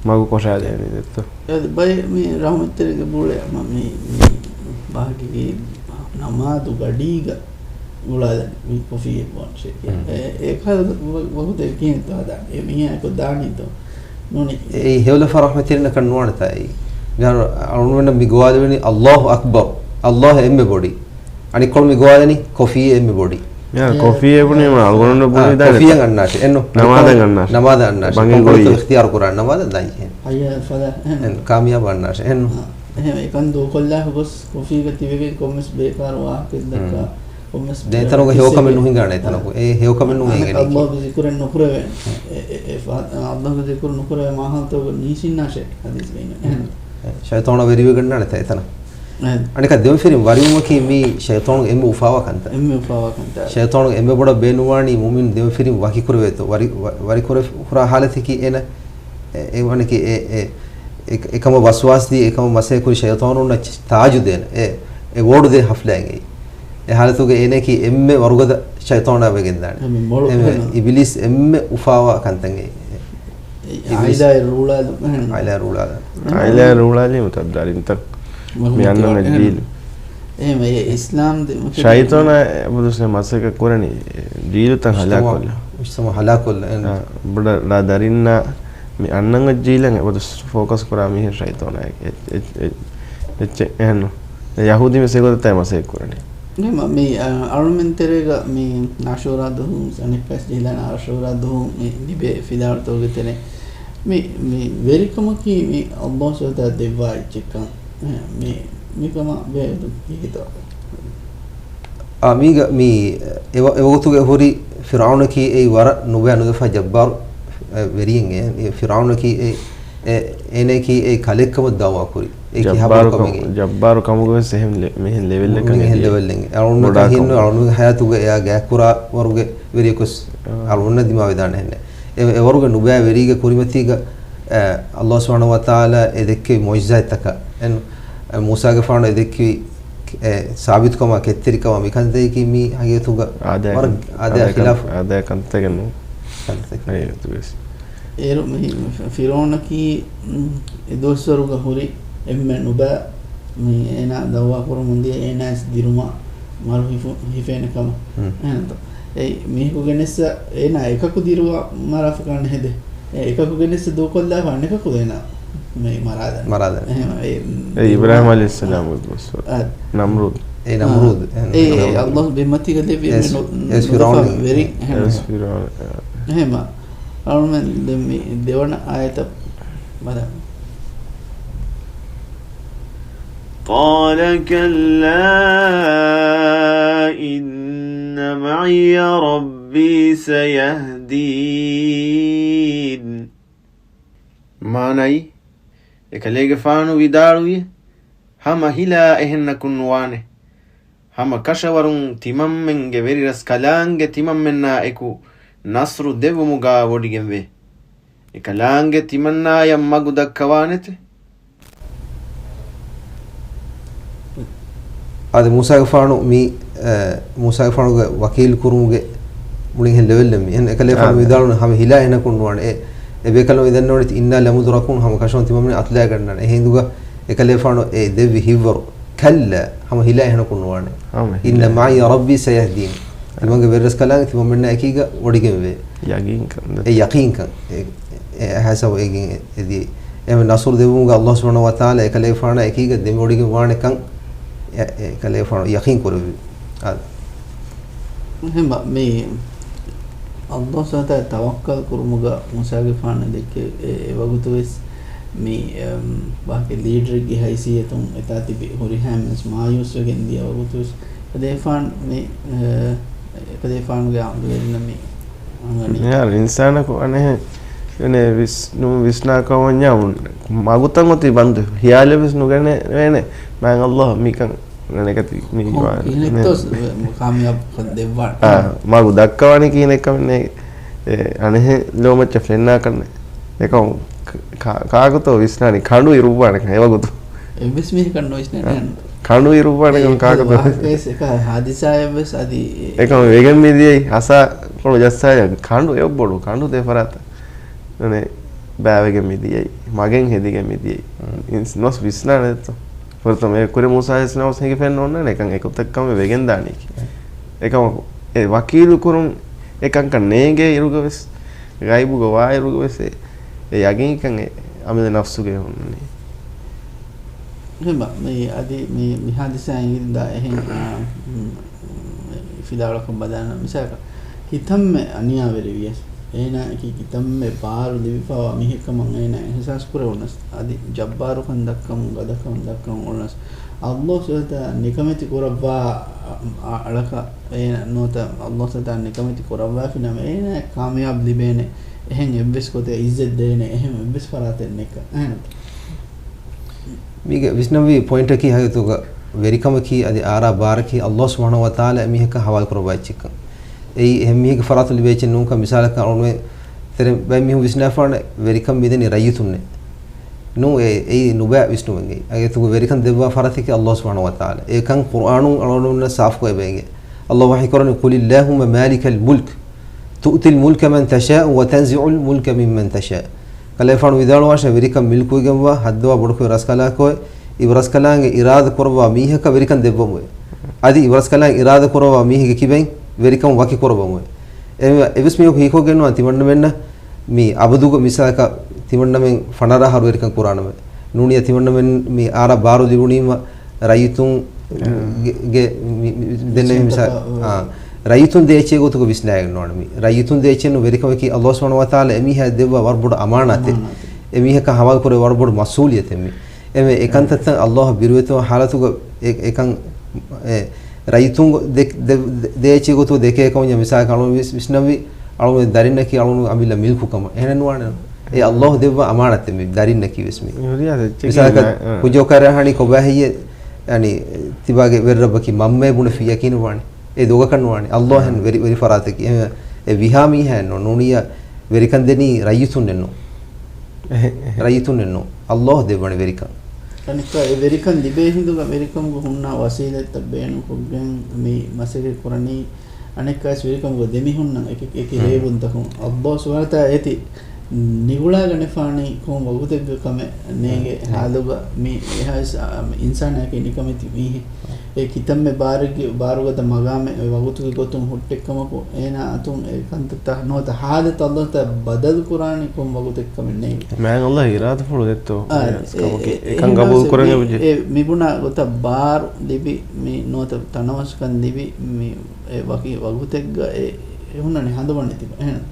މަގު ކޮށާދޭނީ ދެއްތޯ. އެ، ބައެއް މި ރަޙްމަތްތެރިންގެ ބުޅޭ މަ-، މި، މި ބާކީގެ ނަމާދު ގަޑީގަ ގުޅާލަނީ މި ކޮފީއެއް ބޯން ޝޭކް. އެ، އެ ކަހަލަ ވަ-، ވަގުތެއް ކިހިނެއްތޯ ހަދާނީ؟ އެ މީހާ އެކޮށް ދާނީތޯ؟ ނޫނީ. އެއީ ހެޔޮލަފާ ރަޙްމަތްތެރިންނަކަށް ނުވާނެތާ އެއީ. މިހާރު އަޅުގަނޑުމެންނަށް މި ގޮވާލެވެނީ ﷲ އަކްބަރު، ﷲ އެންމެ ބޮޑީ. އަނެއްކޮޅު މި ގޮވާލެނީ ކޮފީ އެންމެ ބޮޑީ. މިހާރު އެ، ކޮފީ އެބުނީމަ އަޅުގަނޑު އާ، ބުނީ ދާނެތަ؟ ކޮފީއަށް އަންނާށޭ. އެއްނު. ނަމާދަށް އަންނާށޭ. ނަމާދަށް އަންނާށޭ. ބަނގި ކޮންކޮޅުތޯ ގުޅީ. އިޚްތިޔާރު ކުރާނެ ނަމާދަށް ދާންޖެހޭނެ. ހައްޔާ އަލަލް ފަލާޙް. އެން، ކާމިޔާބު އަންނާށޭ. އެން. އާ، އެހެން އެކަން ދޫކޮށްލާފަ ގޮސް ކޮފީގަ ތިބެގެން ކޮންމެސް ބޭކާރު ވާހަކައެއް ދައްކާ، ކޮންމެސް ދެން އެތަނުގަ ހެޔޮކަމެއް ނުހިނގާނެ އެތަނަކު. އެ ހެޔޮކަމެއް ނޫން އެނގެނީ. ﷲގެ ޒިކުރެއް ނުކުރެވޭ. އެ، އެ، އެ، ފަ-، ﷲގެ ޒިކުރު ނުކުރެވޭ މާހައުލުތަކުގަ ނީށިންނާށޭ ހަދީސްގައި. އެ، ޝައިޠާނާ ވެރިވެގަންނާނެތާ އެތަނަށް. އެ. އަނެކާ ދެމަފިރިން ވަރިވުމަކީ މީ ޝައިޠާނުގެ އެންމެ އުފާވާ ކަންތައް. އެންމެ އުފާވާ ކަންތައް. ޝައިޠާނުގެ އެންމެ ބޮޑަށް ބޭނުންވާނީ މުއުމިން ދެމަފިރިން ވަކިކުރެވޭތޯ. ވަރި-، ވަ-، ވަރިކުރެ-، ކުރާ ހާލަތަކީ އޭނަ އެ، އެ ވަނަކީ އެ، އެ، އެ، އެކަމަށް ވަސްވާސްދީ، އެކަމަށް މަސައްކަތް ކުރި ޝައިޠާނުންނަށް ތާޖު ދޭން، އެ، އެ ވޯޑު ދޭ ހަފްލާއެއް. އެ ހާލަތުގަ އޭނައަކީ އެންމެ ވަރުގަދަ ޝައިޠާނާ ވެގެންދާނެ. އެންމެ މޮޅު އެންމެ އެހެން. އިބިލީސް އެންމެ އުފާވާ ކަންތައް އެ. އެ، އިބިލީސް. އާއިލާއެއް ރޫޅާލު، އެހެން. އާއިލާއެއް ރޫޅާލު. އެހެން. އާއިލާއެއް ރޫޅާލީމަ ތައް ދަރިންތައް މި އަންނަން އެހެން. ޖީލު. އެހެން، އެ އިސްލާމް ދެ-، ޝައިޠާނާ އެބަދުސް މަސައްކަތް ކުރަނީ، ޖީލުތައް ހަލާކުކޮށްލަ. މުޖްތަމަޢު ހަލާކުކޮށްލަ، އެ. އާ، ބޮޑަށް ރާ ދަރިންނާ މި އަންނަން ޖީލަށް އެބަދުސް ފޯކަސް ކުރާ މީހެއް ޝައިޠާނާ އެ، އެ، އެ، އެ، އެއްޗެއް އެހެންނު. އެ ޔަހޫދީ މި ސެގޮތަށް މަސައްކަތް ކުރަނީ. މި، މި، އަ، އަޅުމެން ތެރޭގަ މި އާޝޫރާ ދުހުން، އަނެއްކާސް ޖެހިލާނެ އާޝޫރާ ދުހުން މި ލިބޭ ފިލާވަޅުތަކުގެ ތެރޭ. މި، މި ވެރިކަމަކީ މި ﷲ ސުބްޙާނަހޫ ވަތަޢާލާ ދެއްވާ އެއްޗެއްކަން. މި، މިކަމަށް ބެހޭ ކީކިތޯ؟ އާ، މީގަ މި އެވަ-، އެވަގުތުގެ ހުރި ފިރުޢައުނަކީ އެއީ ވަރަށް ނުބައި ނުލަފާ ޖައްބާރު، އެ، ވެރިއެއް އެ، އެ، ފިރުޢައުނަކީ އެ، އެ، އޭނައަކީ އެ ކަލެއްކަމަށް ދަޢުވާ ކުރި. އެ ކިހާ ޖައްބާރު ބޮޑުކަމެއް ކަމު-، އެ؟ ޖައްބާރު ކަމުގަ ވެސް އެހެން ލެ-، މިހެން ލެވެލްއެއް ކަން މިހެން އެދި. ލެވެލްއެއް. އަޅުންނަކަށް ބޮޑާ ހިންނު ކަމު. އަޅުންގެ ހަޔާތުގަ އެއާ ގާތްކުރާ ވަރުގެ ވެރިޔަކުސް އާ. އަޅުންނަށް ދިމާވެދާނެ ހެންނެ. އެ، އެ ވަރުގެ ނުބައި ވެރީގެ ކުރިމަތީގަ، އެ، ﷲ ސުބްޙާނަހޫ ވަތަޢާލާ އެ ދެއްކެވި މުޢުޖިޒާތްތަކަށް، އެ، އެ، މޫސާގެފާނު އެ ދެއްކެވި، އެ، ސާބިތުކަމާ ކެތްތެރިކަމާ މިކަންތަކަކީ މީ ހަގީގަތުގަ އާދައި ވަރަށް ކަން-، އާދައި އާދައި ޚިލާފު ޚިލާފު. އާދައި ކަންތަކެއް ނޫން. ކަންތަކެއް. އޭރު މި ފިރުޢައުނަކީ، މް، އެ ދުވަސްވަރުގަ ހުރި އެންމެ ނުބައި މި އޭނާ ދަޢުވާ ކުރަމުން ދިޔަ އޭނާ އެސް ދިރުމަށް މަރު ހިފު-، ހިފޭނެ ކަމަށް. ހުން. އެހެންތޯ؟ އެ މީހަކު ގެނެއްސަ އޭނާ އެކަކު ދިރުވާ މަރާފަ ކަން ހެދެ. އެ އެކަކު ގެނެއްސަ ދޫކޮށްލާފަ އަނެކަކު އޭނާ މި މަރާލަން. މަރާލަން. އެހެން އެ އެ އިބްރާހިމް އަލައިހިއްސަލާމުގެ ދުވަސްވަރު. އާ. ނަމްރޫދު. އެ ނަމްރޫދު. އާ. އެ، އެ، އެ، އައްލާހު ބިންމަތީގަ ލެއްވި އެސް، މި ނު-، އެސް ނުލަފާ ފިރަޢުން. ވެރި. އެހެން. އެސް ފިރަޢުން. އެހެން. އަޅުމެން ދެން މި ދެވަނަ އާޔަތަށް ބަލަން. قَالَ كَلَّا إِنَّ مَعِيَ رَبِّي سَيَهْدِينِ. މާނައީ، އެކަލޭގެފާނު ވިދާޅުވި، ހަމަ ހިލާ އެހެންނަކުން ނުވާނެ. ހަމަ ކަށަވަރުން ތިމަންމެންގެ ވެރިރަސްކަލާނގެ ތިމަންމެންނާ އެކު ނަޞްރު ދެއްވުމުގާ ވޮޑިގެންވޭ. އެކަލާނގެ ތިމަންނާޔަށް މަގު ދައްކަވާނެތެ. އާދެ، މޫސާގެފާނު މި، އަ، މޫސާގެފާނުގެ ވަކީލު ކުރުމުގެ މުޅިން ހެން ލެވެލް މި. އެކަލޭފާނު އާ. ވިދާޅުވި ހަމަ ހިލާ އެހެނަކުން ނުވާނެ. އެ، އެބޭކަލުން ވިދެންނެވަނީ، إِنَّا لَمُدْرَكُونَ، ހަމަ ކަށަވަރުން ތިމަންމެން އަތުލައިގަންނާނެ. އެހިނދުގަ އެކަލޭފާނު އެ ދެއްވި ހިތްވަރު، كَلَّا، ހަމަ ހިލާ އެހެނަކުން ނުވާނެ. ހަމަ ހިލާ. إِنَّ مَعِيَ رَبِّي سَيَهْدِينِ. ތިމަންގެ ވެރިރަސްކަލާނގެ ތިމަންމެންނާ އެކީގަ ވޮޑިގެންވޭ. ޔަގީންކަން. އެ ޔަޤީންކަން. އެ، އެ ހިސާބު އެގެން އެދިޔައީ. އެހެން ނަޞްރު ދެއްވުމުގަ ﷲ ސުބްޙާނަހޫ ވަތަޢާލާ އެކަލޭފާނާ އެކީގަ ދެމިވޮޑިގެން ވާނެ ކަން އެ، އެކަލޭފާނު ޔަޤީން ކުރެއްވި. އާދެ. އެހެން ބަ، މި ﷲ ސުބްޙާނަހޫ ވަތަޢާލާ ތަވައްކަލް ކުރުމުގަ މޫސާގެފާނަށް ދެއްކެ އެ، އެ ވަގުތު ވެސް މި، އެ، ވާހަކަ ލީޑަރެއްގެ ހައިސިއްޔަތުން އެތާ ތިބި ހުރިހާ މީސް މާޔޫސްވެގެން ދިޔަ ވަގުތު ވެސް އެކަލޭފާނު މި، އެ، އެކަލޭފާނުގެ އަމަލުވެރިންނަށް މި އަންގަނީ. މިހާރު އިންސާނަކު އަނެއް ވެސް ނު-، ވިސްނާ ކަމަށް ވަންޏާ މަގުތައް އޮތީ ބަންދު. ހިޔާލެއް ވެސް ނުގެނެވޭނެ. މާތް ﷲ މިކަން ނެގަތި މި ކޮން ވާ-، ކިހިނެއްތޯ ނެ-، ސް-، ކާމިޔާބު ކޮށް ދެއްވާނެ. އާ، މަގު ދައްކަވާނީ ކިހިނެއްކަމެއް ނެ-، އެ، އަނެއްހެން ލޯމައްޗަށް ފެންނާކަށް ނެ. އެކަމު ކ-، ކާ-، ކާކުތޯ ވިސްނާނީ ކަނޑު އިރުއްވާނެކަން އެވަގުތު. އެއްވެސް މީހަކަށް ނުވިސްނޭ އެ، ނޭނގެ. ކަނޑު އިރުއްވާނެކަން އެ، ކާކުތޯ. ވާހަކަވެސް އެކަ ހާދިސާއެއްވެސް އަދި އެ، އެކަމު ވެގެން މިދިޔައީ ހަސާ ކޮޅު ޖައްސާޔަ ކަނޑު އެއް ބޮޑު ކަނޑު ދެ ފަރާތަށް. ނޫނޭ ބާވެގެން މިދިޔައީ. މަގެން ހެދިގެން މިދިޔައީ. އިންސް ނޮސް ވިސްނާނެތޯ. ފުރަތަމަ އެ ކުރި މޫސާ އަލައިހިއްސަލާމް ހިނގިފެން ނޯންނާނެ އެކަން އެކޮތަކަމެއް ވެގެން ދާނީކީ. އެކަމަކު، އެ ވަކީލު ކުރުން އެ ކަންކަން ނޭނގޭ އިރުގަވެސް، ޣައިބުގަ ވާ އިރުގަވެސް އެ، އެ ޔަގީންކަން އެ އަމިއްލަ ނަފްސުގައި ހުންނަނީ. އެހެންބާ، މި އަދި މި، މި ހާދިސާއިން އިރުދާ އެހެން، އާ، މް، ފިލާވަޅަކަށް ބަލާނަ މިސާލަކަށް، ކިތަންމެ އަނިޔާވެރިވިޔަސް، އޭނާއަކީ ކިތަންމެ ބާރު ލިބިފައިވާ މީހެއްކަމަށް އޭނާ އިހުސާސް ކުރެވުނަސް، އަދި ޖައްބާރުކަން ދައްކަމުން، ގަދަކަން ދައްކަމުން އުޅުނަސް، ﷲ ސުބްޙާނަހޫ ވަތަޢާލާ ނިކަމެތި ކުރައްވާ އަ-، އަޅަކަށް އޭނާ ނުވަތަ ﷲ ސުބްޙާނަހޫ ވަތަޢާލާ ނިކަމެތި ކުރައްވާފިނަމަ، އޭނާ ކާމިޔާބު ލިބޭނެ. އެހެން އެއްވެސް ގޮތެއް އިއްޒަތް ދޭނެ. އެހެން އެއްވެސް ފަރާތެއް ނެތްކަން. އެހެން. މީގެ ވިސްނަންވީ ޕޮއިންޓަކީ ހަގީގަތުގަ ވެރިކަމަކީ އަދި އާރާ ބާރަކީ ﷲ ސުބްޙާނަހޫ ވަތަޢާލާ އެމީހަކަށް ހަވާލު ކުރައްވާ އެއްޗެއްކަން. އެއީ އެހެން މީހެއްގެ ފަރާތުން ލިބޭ އެއްޗެއް ނޫންކަން މިސާލަކަށް އަޅުގަނޑުމެން ތެރެ ބައެއް މީހުން ވިސްނާފާނެ ވެރިކަން މިދެނީ ރައްޔިތުންނޭ. ނޫން އެ-، އެއީ ނުބައި ވިސްނުމެއްގައި. އަގޭތުގަ ވެރިކަން ދެއްވާ ފަރާތަކީ ﷲ ސުބްޙާނަހޫ ވަތަޢާލާ. އެކަން ޤުރްއާނުން އަޅުގަނޑުމެންނަށް ސާފުކޮށް އެބައިގެ. ﷲ ވަޙީކުރަނީ، قُلِ اللَّهُمَّ مَالِكَ الْمُلْكِ تُؤْتِي الْمُلْكَ مَنْ تَشَاءُ وَتَنْزِعُ الْمُلْكَ مِمَّنْ تَشَاءُ. ކަލޭފާނު ވިދާޅުވާށޭ، ވެރިކަން މިލްކުވެގެންވާ ހައްދަވާ ބޮޑުކުރި ރަސްކަލާކޮއެ، އިބަރަސްކަލާނގެ އިރާދަ ކުރައްވާ މީހަކަށް ވެރިކަން ދެއްވަމުވެ. އަދި އިބަރަސްކަލާނގެ އިރާދަ ކުރައްވާ މީހެއްގެ ކިބައިން ވެރިކަން ވަކި ކުރައްވަމުވެ. އެ-، އެއްވެސް މީހަކު ހީކޮށްގެންނުވާ ތިމަންނަމެންނަށް މި އަބަދުގެ މިސާލަކަށް ތިމަންނަމެން ފަނަރަ އަހަރު ވެރިކަން ކުރާނަމެ. ނޫނީ ތިމަންނަމެން މި އާރާ ބާރު ލިބުނީމަ ރައްޔިތުން ގެ، ގެ، މި، މި، ދެންނެވި މިސާ-، އާ، ރައްޔިތުން ދޭ އެއްޗެއް ގޮތުގަ ވިސްނާގެން ނުވާނެ މި. ރައްޔިތުން ދޭ އެއްޗެއް ނޫން ވެރިކަމަކީ ﷲ ސުބްޙާނަހޫ ވަތަޢާލާ އެމީހާ ދެއްވާ ވަރުބޮޑު އަމާނާތެއް. އަމާނާތެއް. އެމީހަކާ ހަވާލު ކުރޭ ވަރުބޮޑު މަސްއޫލިއްޔަތެއް މި. އެމެ އެކަންތައްތައް ﷲ ބިރުވެތިވާ ހާލަތުގަ އެ، އެކަން، އެ، ރައްޔިތުން ދެ-، ދެ-، ދެ-، ދޭ އެއްޗެއް ގޮތުގަ ދެކޭ ކަމަށް މިސާލަކަށް އަޅުގަނޑު ވިސް-، ވިސްނަންވީ، އަޅުގަނޑު ދަރިންނަކީ އަޅުގަނޑު އަމިއްލަ މިލްކު ކަމަށް. އެހެނެއް ނުވާނެ. އެ އައްލާހު ދެއްވާ އަމާނަތެއް މި ދަރިންނަކީ ވެސް މި. މި ހުރިހާ އެއްޗެއް ކުއްޖަކާރަށް ހަނީ ކޮބާ ހެއްޔޭ؟ އަނި ތިބާގެ ވެރި ރައްބަކީ މަންމައޭ ބުނެފި ޔަޤީނުވާނެ. އެ ދޮގަކަށް ނުވާނެ. އައްލާހަށް ވެރި، ވެރި ފަރާތަކީ. އެ، އެ ވިހާ މީހާ އެއްނު، ނޫނިއްޔާ ވެރިކަން ދެނީ ރައްޔިތުންނެއްނު. އެހެ، އެހެ. ރައްޔިތުންނެއްނު. އައްލާހު ދެއްވަނީ ވެރިކަން. އަނެއްކާ އެ ވެރިކަން ލިބޭ ހިނދުގަ ވެރިކަމުގަ ހުންނަ ވަސީލަތްތައް ބޭނުންކޮށްގެން މި މަސައްކަތް ކުރަނީ. އަނެއްކާވެސް ވެރިކަމުގަ ދެމިހުންނަ އެކި، އެކި ހުން. ރޭވުންތަކުން އައްލާހު ސުބްޙާނަހޫ ވަތަޢާލާ އޭތި ނިގުޅާގަނެފާނީ ކޮން ވަގުތެއްގަ ކަމެއް ނޭނގެ ހުން. ހުން. ހާލުގަ މި އެހާ އިންސާނާއަކީ ނިކަމެތި މީހެއް. އެ ކިތަންމެ ބާރެއްގެ، ބާރުގަދަ މަގާމެއް އެ ވަގުތުގެ ގޮތުން ހުއްޓެއްކަމަކު، އޭނާ އަތުން އެ ކަންތައްތައް ނުވަތަ ހާލަތު އައްލާހު ތަޢާލާ ބަދަލު ކުރާނީ ކޮން ވަގުތެއްކަމެއް ނޭނގެ. މާތް އައްލާހު އިރާދަފުޅު ދެއްތޯ؟ އާ، އެ، އެ، ކަން އެހެން ގަބޫލު ކުރަން މި، އެބަޖެ. އެ، މި ބުނާ ގޮތަށް ބާރު ލިބި، މި ނުވަތަ ތަނަވަސްކަން ލިބި، މި އެ ވަކި ވަގުތެއްގަ އެ، އެ ހުންނަނީ ހަނދުމަން ނެތި. އެހެން.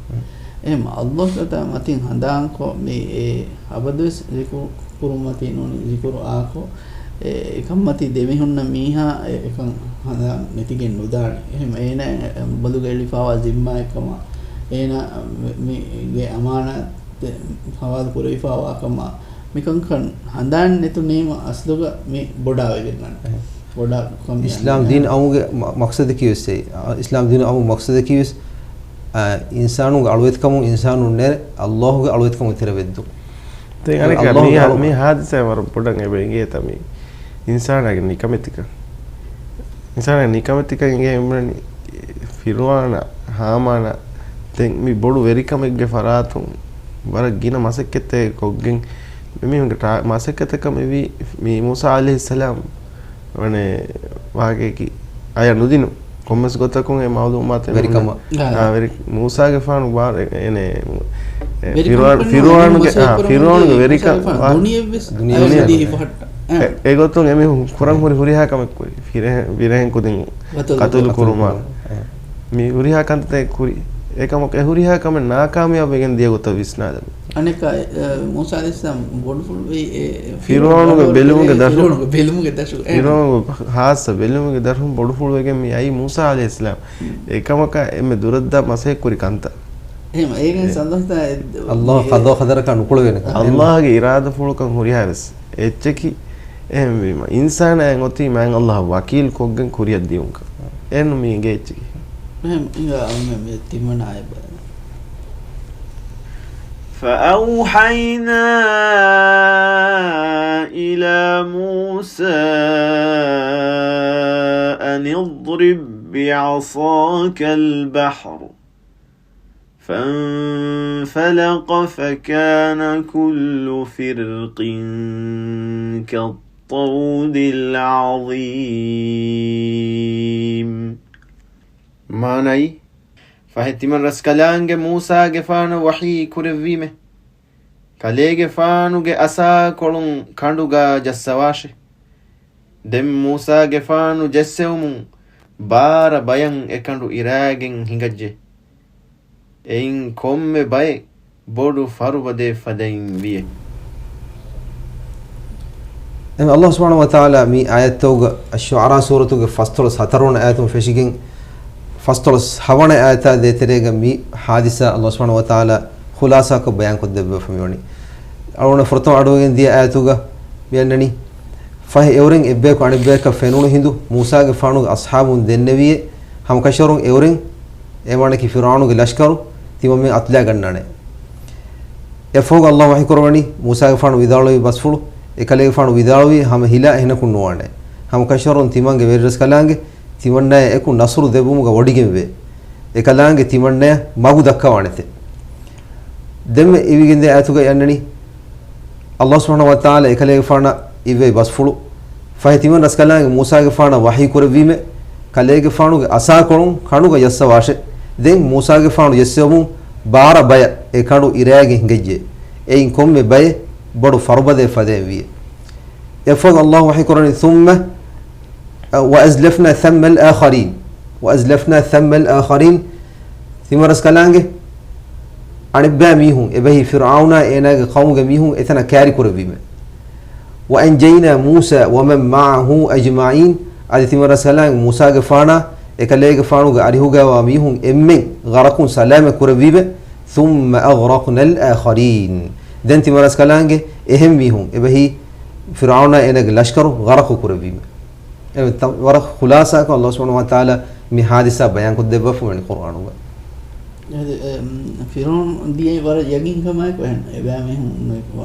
އެހެން އައްލާހު ތަޢާލާ މަތިން ހަނދާންކޮށް، މި އެ އަބަދުވެސް ޒިކުރު ކުރުމަތީ ނޫނީ ޒިކުރު އާކޮށް، އެ، އެކަންމަތީ ދެމިހުންނަ މީހާ އެ، އެކަން ހަނދާން ނެތިގެން ނުދާނެ. އެހެން އޭނާ އެ، އެ، ބޮލުގަ އެޅިފާވާ ޒިންމާއެއްކަމަށް، އޭނާ މި، މި ގެ އަމާނާތެއް ހަވާލު ކުރެވިފާވާކަމަށް، މިކަންކަން ހަނދާން ނެތުނީމަ އަސްލުގަ މި ބޮޑާވެގެން އަންނަ. އެހެން. ބޮޑާ ކަމެއް އިސްލާމް އަންނަ. ދީން އައުމުގެ މަ-، މަޤްޞަދަކީ ވެސް އެއީ. އާ، އިސްލާމް ދީން އައުމުގެ މަޤްޞަދަކީ ވެސް، އާ، އިންސާނުންގެ އަޅުވެތިކަމުން އިންސާނުން ނެރެ، އައްލާހުގެ އަޅުވެތިކަމުގެ ތެރެ ވެއްދުން. ދެން އަނެކާ އައްލާހުގެ މީހާ، އަޅު-، މީ ހާދިސާ ވަރަށް ބޮޑަށް އެބަ އެނގޭތަ މީ އިންސާނާގެ ނިކަމެތިކަން. އިންސާނާގެ ނިކަމެތިކަން އެނގޭ އިމްރާނީ ފިރުޢައުނާ، ހާމާނާ، ދެން މި ބޮޑު ވެރިކަމެއްގެ ފަރާތުން ވަރަށް ގިނަ މަސައްކަތެއް ކޮށްގެން މި މީހުންގެ ޓާ-، މަސައްކަތަކަށް މިވީ މި މޫސާ ޢަލައިހިއްސަލާމް ވަނެ ވާގެކި އަޔަށް ނުދިނު. ކޮންމެސް ގޮތަކުން އެ މައުލޫމާތެއް ވެރިކަމަށް. ނުދިނު. އާ، ވެރި-، މޫސާގެފާނު ވާ-، އެ-، އެނެ، އެ، ވެރިކަމަށް ފިރުޢައުނު-، ފިރުޢައުނުގެ، މޫސާ އާ، ފިރުޢައުނުގެ ވެރިކަން މޫސާގެފާނު ވާ-، ދުނިޔެއްވެސް ދުނިޔެ އަޔަށް ވެސް ނުދީ ފަހައްޓަ. އެ، އެގޮތުން އެމީހުން ކުރަން ހުރި ހުރިހާ ކަމެއް ކުރި. ފިރެހެން، ފިރެހެން ކުދިން ޤަތުލު ކުރުމާ. މި ހުރިހާ ކަންތައް ކުރި. އެކަމަކު އެ ހުރިހާ ކަމެއް ނާކާމިޔާބު ވެގެން ދިޔަ ގޮތަށް ވިސްނާލަމު. އަނެއްކާ، އެ، އެ، މޫސާ ޢަލައިހިއްސަލާމް ބޮޑުފުޅުވީ، އެ، ފިރުޢައުނުގެ ބެލުމުގެ ދަށު. ފިރުޢައުނުގެ ބެލުމުގެ ދަށު. އެ. ފިރުޢައުނުގެ ޚާއްޞަ ބެލުމުގެ ދަށުން ބޮޑުފުޅުވެގެން މި އައީ މޫސާ ޢަލައިހިއްސަލާމް. އެކަމަކާ އެންމެ ދުރަށްދާ މަސައްކަތް ކުރި ކަންތައް. އެހެން، އޭގެން އެ. ސަލަފްތައް އެ، އައްލާހު މި ޤަޟާ ޤަދަރަކާ ނުކުޅެވޭނެ ކަން. އައްލާހުގެ އިރާދަފުޅުކަން ހުރިހާވެސް އެއްޗަކީ. އެހެންވީމަ، އިންސާނާއަށް އޮތީ މާތް އައްލާހަށް ވަކީލް ކޮށްގެން ކުރިއަށް ދިޔުންކަން. އެހެން މީގެ އެއްޗަކީ. އެހެން އިނގާ އަޅުމެން މި ތިމަނާއެއް ބަލަން. فأوحينا إلى موسى أن اضرب بعصاك البحر فانفلق فكان كل فرق كالطود العظيم. މާނައީ، ފަހެ ތިމަން ރަސްކަލާނގެ މޫސާގެފާނަށް ވަޙީ ކުރެއްވީމެ، ކަލޭގެފާނުގެ އަސާކޮޅުން ކަނޑުގަ ޖައްސަވާށެ. ދެން މޫސާގެފާނު ޖެއްސެވުމުން ބާރަ ބަޔަށް އެ ކަނޑު އިރާގެން ހިނގައްޖެ. އެއިން ކޮންމެ ބައެއް ބޮޑު ފަރުބަދައެއް ފަދައިން ވިއެ. އެހެން އައްލާހު ސުބްޙާނަހޫ ވަތަޢާލާ މި އާޔަތްތަކުގަ އައްޝުޢަރާ ސޫރަތުގެ ފަސްދޮޅަސް ހަތަރުވަނަ އާޔަތުން ފެށިގެން، ފަސްދޮޅަސް ހަވަނަ އާޔަތާ ދޭތެރޭގަ މި ހާދިސާ އައްލާހު ސުބްޙާނަހޫ ވަތަޢާލާ ޚުލާޞާކޮށް ބަޔާންކޮށްދެއްވާފަ މިވަނީ. އަޅުގަނޑު ފުރަތަމަ އަޑުއިވިގެން ދިޔަ އާޔަތުގަ މި އަންނަނީ، ފަހެ އެއުރެން އެއްބަޔަކު އަނެއްބަޔަކަށް ފެނުނު ހިނދު، މޫސާގެފާނުގެ އަޞްޙާބުން ދެންނެވިއޭ، ހަމަކަށަވަރުން އެއުރެން، އޭ މާނައަކީ ފިރުޢައުނުގެ ލަޝްކަރު، ތިމަންމެން އަތުލައިގަންނާނެ. އެއަށްފަހުގަ އައްލާހު ވަޙީކުރައްވަނީ، މޫސާގެފާނު ވިދާޅުވި ބަސްފުޅު، އެކަލޭގެފާނު ވިދާޅުވީ ހަމަ ހިލާ އެހެނަކުން ނުވާނެ. ހަމަކަށަވަރުން ތިމަންގެ ވެރިރަސްކަލާނގެ ތިމަންނާއާ އެކު ނަޞްރު ދެއްވުމުގަ ވޮޑިގެންވޭ. އެކަލާނގެ ތިމަންނާއަށް މަގު ދައްކަވާނެތެ. ދެންމެ އިވިގެންދިޔަ އާޔަތުގައި އަންނަނީ، އައްލާހު ސުބްޙާނަހޫ ވަތަޢާލާ އެކަލޭގެފާނަށް އިއްވެވި ބަސްފުޅު، ފަހެ ތިމަން ރަސްކަލާނގެ މޫސާގެފާނަށް ވަޙީ ކުރެއްވީމެ، ކަލޭގެފާނުގެ އަސާކޮޅުން ކަނޑުގަ ޖައްސަވާށެ. ދެން މޫސާގެފާނު ޖެއްސެވުމުން ބާރަ ބަޔަށް އެ ކަނޑު އިރާގެން ހިނގައްޖެ. އެއިން ކޮންމެ ބައެއް ބޮޑު ފަރުބަދައެއް ފަދައިން ވިއެ. އެއަށްފަހު އައްލާހު ވަޙީ ކުރަނީ، ثم، އަ، وأزلفنا ثم الآخرين. وأزلفنا ثم الآخرين. ތިމަން ރަސްކަލާނގެ އަނެއްބައި މީހުން، އެބަހީ ފިރުޢައުނާ އޭނާގެ ޤައުމުގެ މީހުން އެތަނަށް ކައިރި ކުރެއްވީމެ. وأنجينا موسى ومن معه أجمعين. އަދި ތިމަރަސްކަލާނގެ މޫސާގެފާނާ އެކަލޭގެފާނުގެ އަރިހުގައިވާ މީހުން އެންމެން ޣަރަޤުން ސަލާމަތް ކުރެއްވީމެ. ثُمَّ أَغْرَقْنَا الْآخَرِينَ. ދެން ތިމަރަސްކަލާނގެ އެހެން މީހުން އެބަހީ ފިރްޢައުނާ އޭނާގެ ލަޝްކަރު ޣަރަޤު ކުރެއްވީމެ. އެ ތަ-، ވަރަށް ޚުލާޞާކޮށް ﷲ ސުބްޙާނަހޫ ވަތަޢާލާ މި ޙާދިސާ ބަޔާންކޮށްދެއްވާފަވަނީ ޤުރްއާނުގަ. އެ، އެ، ފިރްޢައުން ދިޔައީ ވަރަށް ޔަގީންކަމާއެކު އެހެން. އެބައިމީހުން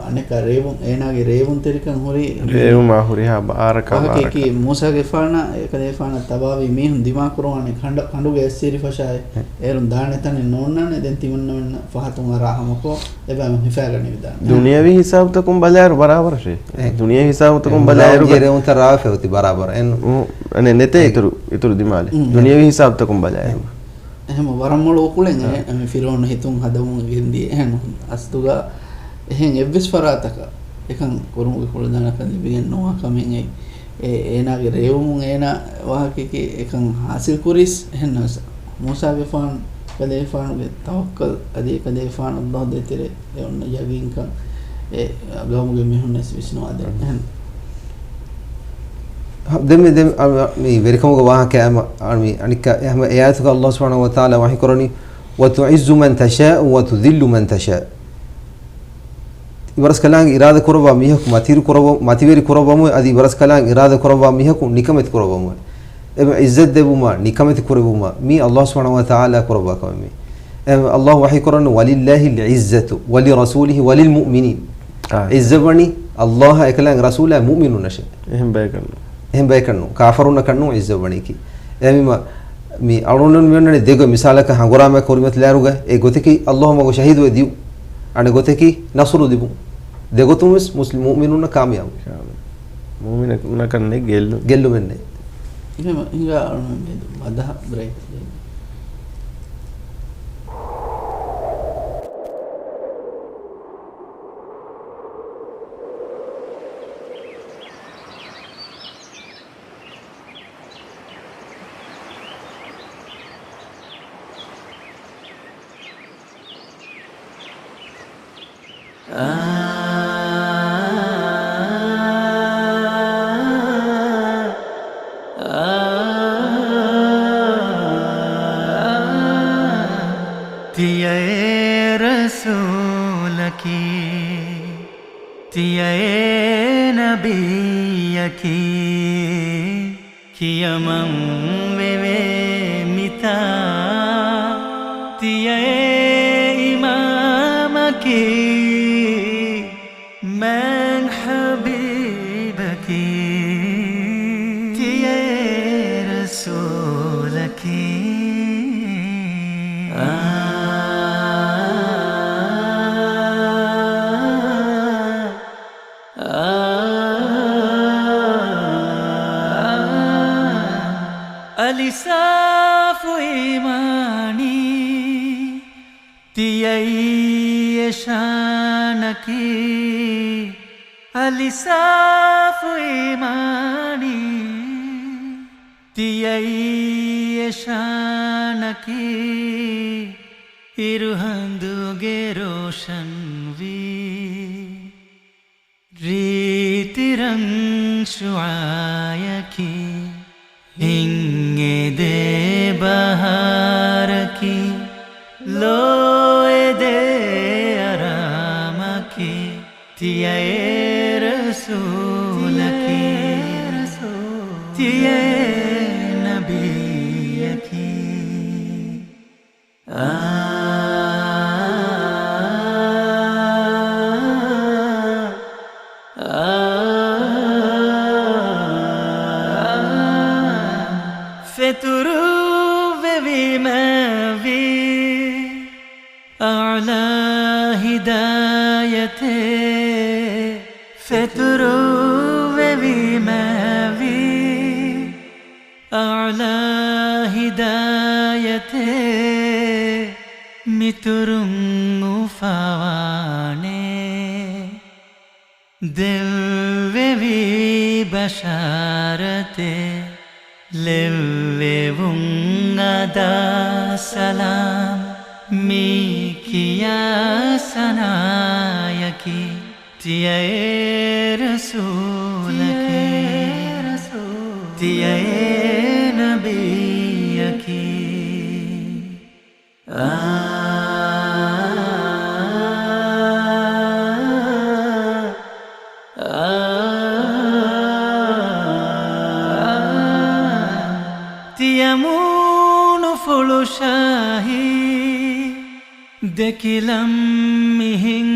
އަނެއްކާ ރޭވުން، އޭނާގެ ރޭވުންތެރިކަން ހުރީ. ރޭވުމާ ހުރިހާ ބާރަކާ ވާހަކައަކީ ބާރަކާ. މޫސާގެފާނާ އެކަލޭފާނަށް ތަބާވީ މީހުން ދިމާކުރުވާނެ ކަނޑ-، ކަނޑުގެ އެއްސިރިފަށާއި، އޭރުން ދާނެ ތަނެއް ނޯންނާނެ. ދެން ތިމަންނަމެންނަށް ފަހަތުން އަރާ ހަމަކޮށް، އެބައިމީހުން ހިފާގަނެވިދާނެ. ދުނިޔަވީ ހިސާބުތަކުން ބަލާއިރު ބަރާބަރަށޭ. އެ. ދުނިޔަވީ ހިސާބުތަކުން އެ، ބަލާއިރު ރާއްޖޭ ރޭވުންތައް ރާވެފަ އޮތީ ބަރާބަރަށް. އެން އު، އަނެއް ނެތޭ އެ. އިތުރު، އިތުރު ދިމާލެއް. އު. ދުނިޔަވީ ހިސާބުތަކުން ބަލާއިރު. އެ. އެހެން ވަރަށް މޮޅު އުކުޅެއް އެ. އެ، އެ، ފިރްޢައުނު ހިތުން ހަދަމުން ގެންދިޔަ. އެހެން އަސްލުގަ އެހެން އެއްވެސް ފަރާތަކަށް އެކަން ކުރުމުގެ ކުޅަދާނަކަން ލިބިގެން ނުވާ ކަމެއް އެ. އޭނާގެ ރޭވުމުން އޭނާ ވާހަކައަކީ އެކަން ހާސިލް ކުރީސް. އެހެން ނަމަވެސް މޫސާގެފާނު ކަލޭފާނުގެ ތަވައްކަލް އަދި އެކަލޭފާނު ﷲ ދޭތެރޭ އެ އޮންނަ ޔަގީންކަން އެ ގައުމުގެ މީހުންނަށް ވެސް ވިސްނުވާދޭ. އެހެން. ހަ، ދެން މި، ދެން އަ، މި ވެރިކަމުގެ ވާހަކަ އަމަ، އަ، މި އަނެއްކާ، އެ ހަމަ އެ އާޔަތުގަ ﷲ ސުބްޙާނަހޫ ވަތަޢާލާ ވަޙީކުރަނީ، "وَتُعِزُّ مَن تَشَاءُ وَتُذِلُّ مَن تَشَاءُ." އިބަރަސްކަލާނގެ އިރާދަ ކުރައްވާ މީހަކު މަތިވެރި ކުރައްވަ-، މަތިވެރި ކުރައްވަމުވެ، އަދި އިބަރަސްކަލާނގެ އިރާދަ ކުރައްވާ މީހަކު ނިކަމެތި ކުރައްވަމުވެ. އެ އިއްޒަތް ދެއްވުމާ، ނިކަމެތި ކުރެއްވުމާ، މީ ﷲ ސުބްޙާނަހޫ ވަތަޢާލާ ކުރައްވާ ކަމެއް މީ. އެ ﷲ ވަޙީ ކުރަން، "وَلِلَّهِ الْعِزَّةُ وَلِرَسُولِهِ وَلِلْمُؤْمِنِينَ." އާ. އިއްޒަތް ވަނީ ﷲ އާ އެކަލާނގެ ރަސޫލާ މުއުމިނުންނަށޭ. އެހެން ބަޔަކަށް ނޫން. އެހެން ބަޔަކަށް ނޫން. ކާފަރުންނަކަށް ނޫން އިއްޒަތް ވަނީކީ. އެހެންވީމަ، މި އަޅުގަނޑު މިއޮންނަނީ ދެގޮތް މިސާލަކަށް ހަނގުރާމައަކަށް ކުރިމަތިލާއިރުގަ އެއް ގޮތަކީ ﷲ މަގު ޝަހީދުވެ ދިޔުން. އަނެއް ގޮތަކީ ނަޞްރު ލިބުން. ދެގޮތުން ވެސް މުސްލިމް މުއުމިނުންނަށް ކާމިޔާބު. މުއުމިނަކަށް ނެތް ގެއްލުން. ގެއްލުމެއް ނެތް. އެހެން ހިނގާ އަޅުގަނޑު މިއަދު މަދަހަ ބްރޭކް ދޭން. ތިޔައޭ ރަސޫލަކީ، ތިޔައޭ ނަބިއްޔަކީ، ކިޔަމަން ވެވޭ މިތާ، ތިޔައޭ އިމާމަކީ، މާތް ޙަބީބަކީ، ތިޔައޭ ރަސޫލަކީ. އާ، އާ، އަލި ސާފު އީމާނީ، ތިޔައީ އެ ޝާނަކީ، އަލި ސާފު އީމާނީ، ތިޔައީ އެ ޝާނަކީ، އިރުހަނދުގެ ރޯޝަންވީ. ރީތި ރަން ޝުޢާޔަކީ، ހިތްއެދޭ ބަހާރަކީ، ލޯއެދޭ އަރާމަކީ، ތިޔައޭ ރަސޫލަކީ، ތިޔައޭ ނަބިއްޔަކީ. އާ، އާ، ފެތުރުވެވީމާވީ، އަޢުލާ ހިދާޔަތޭ، ފެތުރުވެވީމާވީ. އަޢުލާ ހިދާޔަތޭ، މިތުރުން އުފާވާނޭ. ދެއްވެވީ ބަޝާރަތޭ، ލެއްވެވުން އަދާ ސަލާމް، މި ކިޔާ ސަނާޔަކީ. ތިޔައޭ ރަސޫލަކީ، ތިޔައޭ ނަބިއްޔަކީ. އާ، އާ، ތިޔަމޫނުފުޅު ޝާހީ، ދެކިލަން މިހެން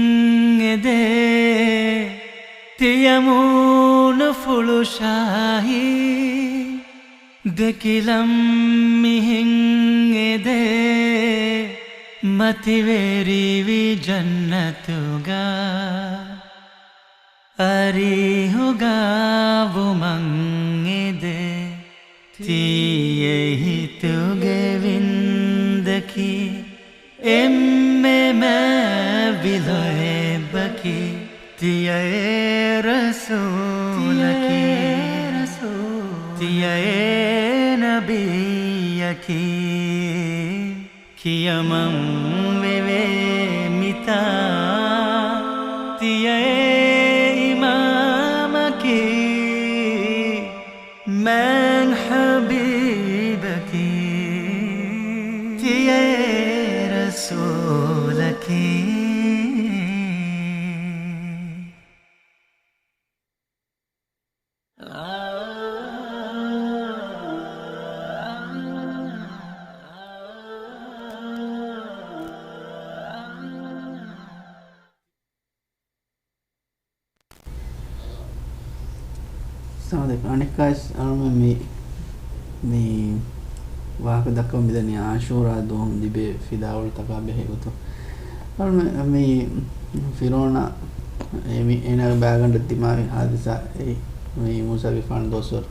އެދޭ. ތިޔަމޫނުފުޅު ޝާހީ، ދެކިލަން މިހެން އެދޭ، މަތިވެރިވި ޖަންނަތުގަ އަރިހުގަ ވުމަށް އެދޭ. ތިޔަ ހިތުގެ ވިންދަކީ، އެންމެ މާތް ވިލޮއެއްބަކީ، ތިޔައޭ ރަސޫލަކީ، ތިޔައޭ ނަބިއްޔަކީ. ކިޔަމަން ވެވޭ މިތާ، ތިޔައޭ އިމާމަކީ. މާތް ޙަބީބަކީ، ތިޔައޭ ރަސޫލަކީ. ސާދިޤް، އަނެއްކާވެސް އަޅުމެން މި، މި ވާހަކަ ދައްކަމުން މިދަނީ އާޝޫރާ ދުވަހުން ލިބޭ ފިލާވަޅުތަކާ ބެހޭ ގޮތުން. އަޅުމެން މި ފިރުޢައުނާ އެ މި އޭނާގެ ބައިގަނޑަށް ދިމާވި ހާދިސާ އެއީ މި މޫސާގެފާނު ދުވަސްވަރު.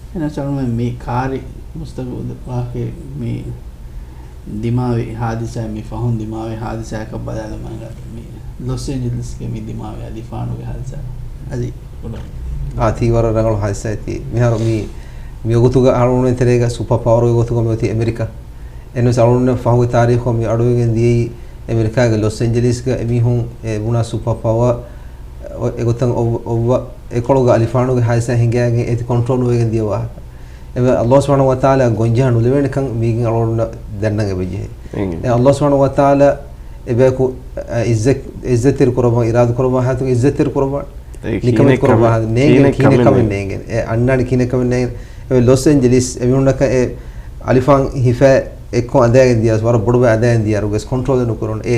އެހެނަސް އަޅުމެން މި ކާރި މުސްތަގު ވާހަކަ މި ދިމާވި ހާދިސާ، މި ފަހުން ދިމާވި ހާދިސާއަކަށް ބަލާލަމާ މި ލޮސް އެންޖެލިސްގެ މި ދިމާވި އަލިފާނުގެ ހާދިސާ އަދި އާ، ތީ ވަރަށް ރަނގަޅު ހާދިސާއެއް ތީ. މިހާރު މި، މި ވަގުތުގަ އަޅުގަނޑުމެން ތެރޭގަ ސުޕަ ޕަވަރުގެ ގޮތުގަ މި އޮތީ އެމެރިކާ. އެންވެސް އަޅުގަނޑުމެން ފަހުގެ ތާރީޚު މި އަޑުއިވިގެން ދިޔައީ އެމެރިކާގެ ލޮސް އެންޖެލިސްގަ އެމީހުން އެ ބުނާ ސުޕަ ޕަވަރ އެގޮތަށް އޮއް-، އޮއްވަ އެކޮޅުގަ އަލިފާނުގެ ހާދިސާ ހިނގައިގެން އޭތި ކޮންޓްރޯލް ނުވެގެން ދިޔަ ވާހަކަ. އެ ﷲ ސުބްޙާނަހޫ ވަތަޢާލާ ގޮންޖަހާ ނުލެވޭނެކަން މީގެން އަޅުގަނޑު ދަންނަން އެބަޖެހޭ. އެ ﷲ ސުބްޙާނަހޫ ވަތަޢާލާ އެބަޔަކު، އަ، އިއްޒަތް، އިއްޒަތްތެރި ކުރައްވާ، އިރާދަ ކުރައްވާ ހާލަތުގަ އިއްޒަތްތެރި ކުރައްވާ، ނިކަމެތި ކުރައްވާ، ނޭނގެ ކީނެއް ކަމެއް ނޭނގެ. އެ އަންނާނެ ކީނެއް ކަމެއް ނޭނގެ. އެ ލޮސް އެންޖެލިސް އެމީހުންނަކަށް އެ އަލިފާން ހިފާ އެއްކޮށް އަނދައިގެން ދިޔަސް، ވަރަށް ބޮޑުބައި އަނދައިގެން ދިޔަ ރުގެސް ކޮންޓްރޯލެއް ނުކުރުން. އެ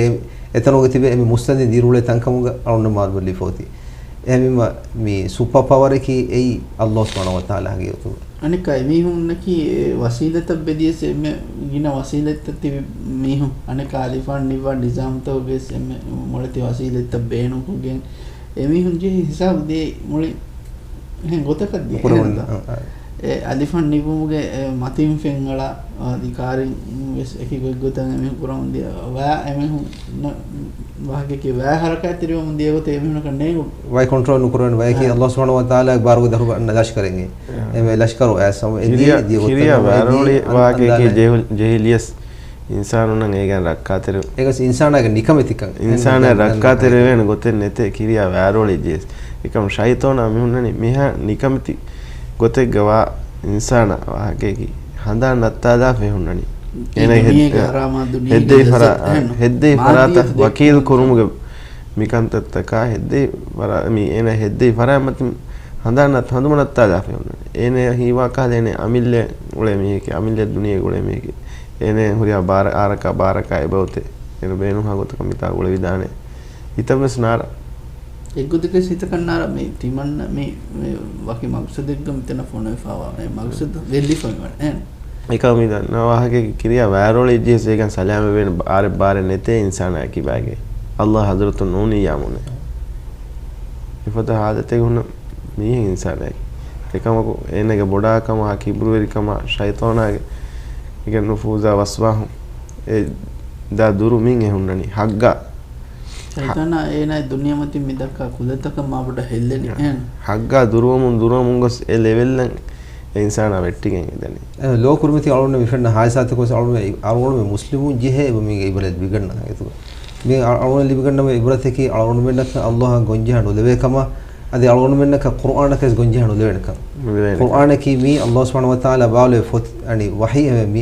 އެތަނުގަ ތިބެ އެ މި މުއްސަނދި ދިރިއުޅޭ ތަންކަމުގަ އަޅުންނަށް މާލުމު ލިބިފަ އޮތީ. އެހެންވީމަ މި ސުޕަ ޕަވަރަކީ އެއީ ﷲ ސުބްޙާނަހޫ ވަތަޢާލާގެ އޮތުގަ. އަނެއްކާ އެމީހުންނަކީ އެ ވަސީލަތްތައް ބެދިޔަސް އެންމެ ގިނަ ވަސީލަތްތައް ތިބި މީހުން. އަނެއްކާ އަލިފާން ނިއްވާ ނިޒާމްތަކުގެސް އެންމެ މޮޅެތި ވަސީލަތްތައް ބޭނުންކޮށްގެން އެމީހުން ޖެހި ހިސާބު ދިޔައީ މުޅި އެހެން ގޮތަކަށް ދިޔަ. ނުކުރެވުން. އެހެންތަ؟ އާ، އާ. އެ އަލިފާން ނިއްވުމުގެ އެ މަތިން ފެންއަޅާ އަދި ކާރިން ވެސް އެކި ގޮތްގޮތަށް އެމީހުން ކުރަމުން ދިޔަ ވާ އެމީހުން ވާހަކައަކީ ވާ ހަރަކާތްތެރިވަމުން ދިޔަ ގޮތެއް އެމީހުންނަކަށް ނޭނގުން. ވައި ކޮންޓްރޯލް ނުކުރެވޭނެ ވަޔަކީ އާ. ﷲ ސުބްޙާނަހޫ ވަތަޢާލާގެ ބާރުގެ ދަށުގަ އަންނަ ލަޝްކަރެއް. އެ، އެ ލަޝްކަރު އައިސް އެ ދިޔަ، ދިޔަ ކިރިޔާ ގޮތަށް ވާރޯޅި ވާހަކައަކީ ޖެހި-، ޖެހިލިޔަސް އިންސާނުންނަށް އޭގެން ރައްކާތެރި، އޭގަސް އިންސާނާގެ ނިކަމެތިކަން. އިންސާނާ ރައްކާތެރިވެވޭނެ ގޮތެއް ނެތޭ ކިރިޔާ ވާރޯޅި ޖެހިޔަސް. އެކަމް ޝައިޠާނާ މި ހުންނަނީ މިހާ ނިކަމެތި ގޮތެއްގަ ވާ އިންސާނާ ވާހަކައަކީ ހަނދާން ނައްތާލާފައި ހުންނަނީ. އޭނަ ހެއް-، ހެއްދެވި ފަރާ-، ހެއްދެވި ފަރާތަށް ވަކީލް ކުރުމުގެ މިކަންތައްތަކާ ހެއްދެވި ފަރާ-، މި އޭނަ ހެއްދެވި ފަރާތް މަތިން ހަނދާން ނައްތާ ހަނދުމަ ނައްތާލާފައި ހުންނަނީ. އޭނަ ހީވާ ކަހަލަ އޭނަ އަމިއްލަ އުޅޭ މީހެކޭ، އަމިއްލަ ދުނިޔޭގަ އުޅޭ މީހެކޭ. އޭނަ ހުރިހާ ބާރަ-، އާރަކާ ބާރަކާ އެބައޮތޭ. އޭނަ ބޭނުންހާ ގޮތަކަށް މިތާ އުޅެވިދާނެ. ހިތަށްވެސް ނާރާ. އެއްގޮތަކަށް ހިތަކަށް ނާރާ މި ތިމަންނަ މި، މި ވަކި މަގްސަދެއްގަ މިތަނަށް ފޮނުވެފައިވާ އެ މަގްސަދު ގެއްލިފައި ވަން. އެހެން. އެކަމް މި ދަންނަ ވާހަކައަކީ ކިރިޔާ ވާރޯޅި ޖެހިޔަސް އޭގަން ސަލާމަތްވެވޭނެ ބާރެއް ބާރެއް ނެތޭ އިންސާނާ ކިބާގެ. ﷲ ޙަޟްރަތުން ނޫނިއްޔާ މުނެ. މިފަދަ ޙާލަތެއް ހުންނަ މީހެއް އިންސާނާގެ. އެކަމަކު އޭނަގެ ބޮޑާކަމާ، ކިބުރުވެރިކަމާ، ޝައިޠާނާގެ އިގެން ނުފޫޒާ ވަސްވާހުން އެ ދާ ދުރު މިން އެ ހުންނަނީ. ހައްގާ ޝައިޠާނާ އޭނާ ދުނިޔެމަތިން މި ދައްކާ ކުލަތަކަށް މާބޮޑަށް ހެއްލެނީ. އެހެން. ހައްގާ ދުރުވަމުން ދުރުވަމުން ގޮސް އެ ލެވެލްއަށް އެ އިންސާނާ ވެއްޓިގެން އިނދެނީ. އެ ލޯ ކުރިމަތި އަޅުގަނޑު މި ފެންނަ ހާދިސާތަކު ވެސް އަޅުގަނޑު، އަޅުގަނޑު މުސްލިމުން ޖެހޭ އެބަ މީގެ އިބްރަތް ވިގަންނަ އެތުގަ. މި އަ-، އަޅުގަނޑު ލިބިގަންނަ މި އިބްރަތަކީ އަޅުގަނޑުމެންނަކަށް ﷲ އަށް ގޮންޖަހާ ނުލެވޭ ކަމަށް، އަދި އަޅުގަނޑުމެންނަކަށް ޤުރުއާނަކަށް ވެސް ގޮންޖަހާ ނުލެވޭނެ ކަމަށް. މިވޭނެ. ޤުރްއާނަކީ މީ ﷲ ސުބްޙާނަހޫ ވަތަޢާލާ ބާވައިލެއްވި ފޮތް، އަނި ވަޙީ އެވެ. މި،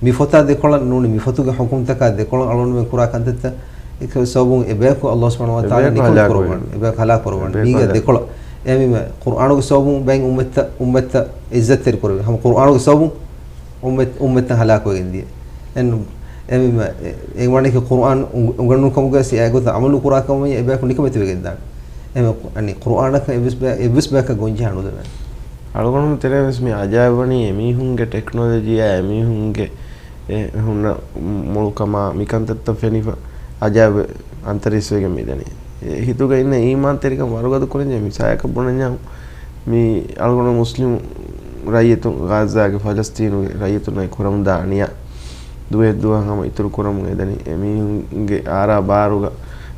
މި ފޮތާ ދެކޮޅަށް ނޫނީ، މި ފޮތުގެ ޙުކުމްތަކާ ދެކޮޅަށް އަޅުގަނޑުމެން ކުރާ ކަންތައްތައް އެކަ ސަބަބުން އެބަޔަކު ﷲ ސުބްޙާނަހޫ ވަތަޢާލާ އެބަޔަކު ނިކުމެތި ހަލާކުވެ. ކުރައްވާނެ. އެބަޔަކު ހަލާކު ކުރައްވާނެ. އެބަޔަކު މީގަ ހަލާކު. ދެކޮޅަށް. އެހެންވީމަ ޤުރްއާނުގެ ސަބަބުން ބައެއް އުއްމަތްތައް، އުއްމަތްތައް ޢިއްޒަތްތެރި ކުރެވޭ. ހަމަ ޤުރްއާނުގެ ސަބަބުން އުއްމަތް، އުއްމަތްތައް ހަލާކުވެގެން ދިޔަ. އެން، އެހެންވީމަ އެ، އެ ވަނީކީ ޤުރްއާން އުނގ-، އުނގަންނުން ކަމުގަ އެ ގޮތަށް ޢަމަލު ކުރާ ކަމަށް އެބަޔަކު ނިކުމެތިވެގެން ދާނެ. އެހެންވީމަ އަނި ޤުރްއާނަކަށް އެއްވެސް ބަ-، އެއްވެސް ބަޔަކަށް ގޮންޖެހާ ނުދެވޭނެ. އަޅުގަނޑު ތެރޭ ވެސް މި އަޖާއިބު ވަނީ އެމީހުންގެ ޓެކްނޮލޮޖީއާ އެމީހުންގެ އެ ހުންނަ މޮޅުކަމާ މިކަންތައްތައް ފެނިފަ އަޖާއިބު އަންތަރީސްވެގެން މިދަނީ. އެ ހިތުގަ އިންނަ އީމާންތެރިކަން ވަރުގަދަ ކުރަންޖެހޭ. މިސާލަކަށް ބުނަންޏާ މި އަޅުގަނޑު މުސްލިމު ރައްޔިތުން ޣާޒާގެ ފަލަސްތީނުގެ ރައްޔިތުންނަށް ކުރަމުންދާ އަނިޔާ ދުވަހެއް ދުވަހަށް ހަމަ އިތުރު ކުރަމުން އެދަނީ. އެމީހުންގެ އާރާ ބާރުގަ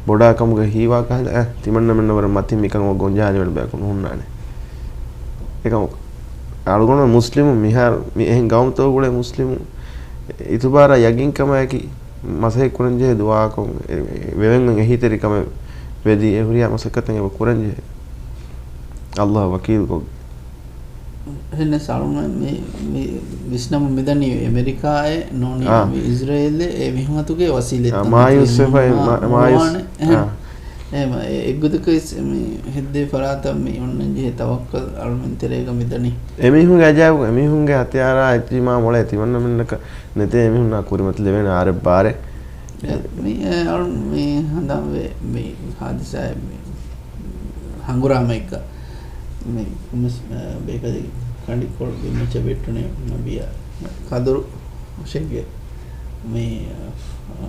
ބޮޑާ ކަމުގަ ހީވާ ކަހަލަ، އަ، ތިމަންނަމެންނަށް ވަރަށް މަތިން މިކަން ގޮންޖަހާލެވޭނެ ބަޔަކު ނުހުންނާނެ. އެކަމަކު އަޅުގަނޑު މުސްލިމު މިހާރު މި އެހެން ގައުމުތަކުގެ މުސްލިމު އިތުބާރާ ޔަގީންކަމާއެކީ މަސައްކަތް ކުރަންޖެހޭ ދުޢާއަކުން އެ، އެ، ވެވެން އެހީތެރިކަމެއް ވެދީ އެ ހުރިހާ މަސައްކަތެއް އެބަ ކުރަންޖެހޭ. ﷲ އަށް ވަކީލުކޮށް. އެހެންނަސް އަޅުގަނޑު މި، މި ވިސްނަމުން މިދަނީ އެމެރިކާއެއް ނޫނީ އާ. މި އިޒްރޭލެއް އެ މިހުމަތުގެ ވަސީލަތްތައް އާ، މާޔޫސް ވެފައި، މާ-، މާޔޫސް. އެހެން. އާ. އެހެން އެ، އެއްގޮތަކަށް ވެސް މި ހެއްދޭ ފަރާތަށް މި އޮންނަން ޖެހޭ ތަވައްކަލް އަޅުމެން ތެރޭގަ މިދަނީ. އެމީހުންގެ އަޖާއިބު، އެމީހުންގެ ހަތިޔާރާ އެއްޗި މާ މޮޅޭ ތިމަންނަމެންނަކަށް ނެތޭ އެމީހުންނާ ކުރިމަތިލެވޭނެ އާރެއް ބާރެއް. އެ، މި، އެ، އަޅު-، މި ހަނދާންވޭ، މި ހާދިސާއެއް މި ހަނގުރާމައެއްގަ މި ކޮންމެސް، އަ، ބޭކަލެއްގެ ކަނޑިކޮޅު ބިންމައްޗަށް ވެއްޓުނޭ ނަބިއްޔާ ޤަދުރު ހުށެއްގެ މި، އަ،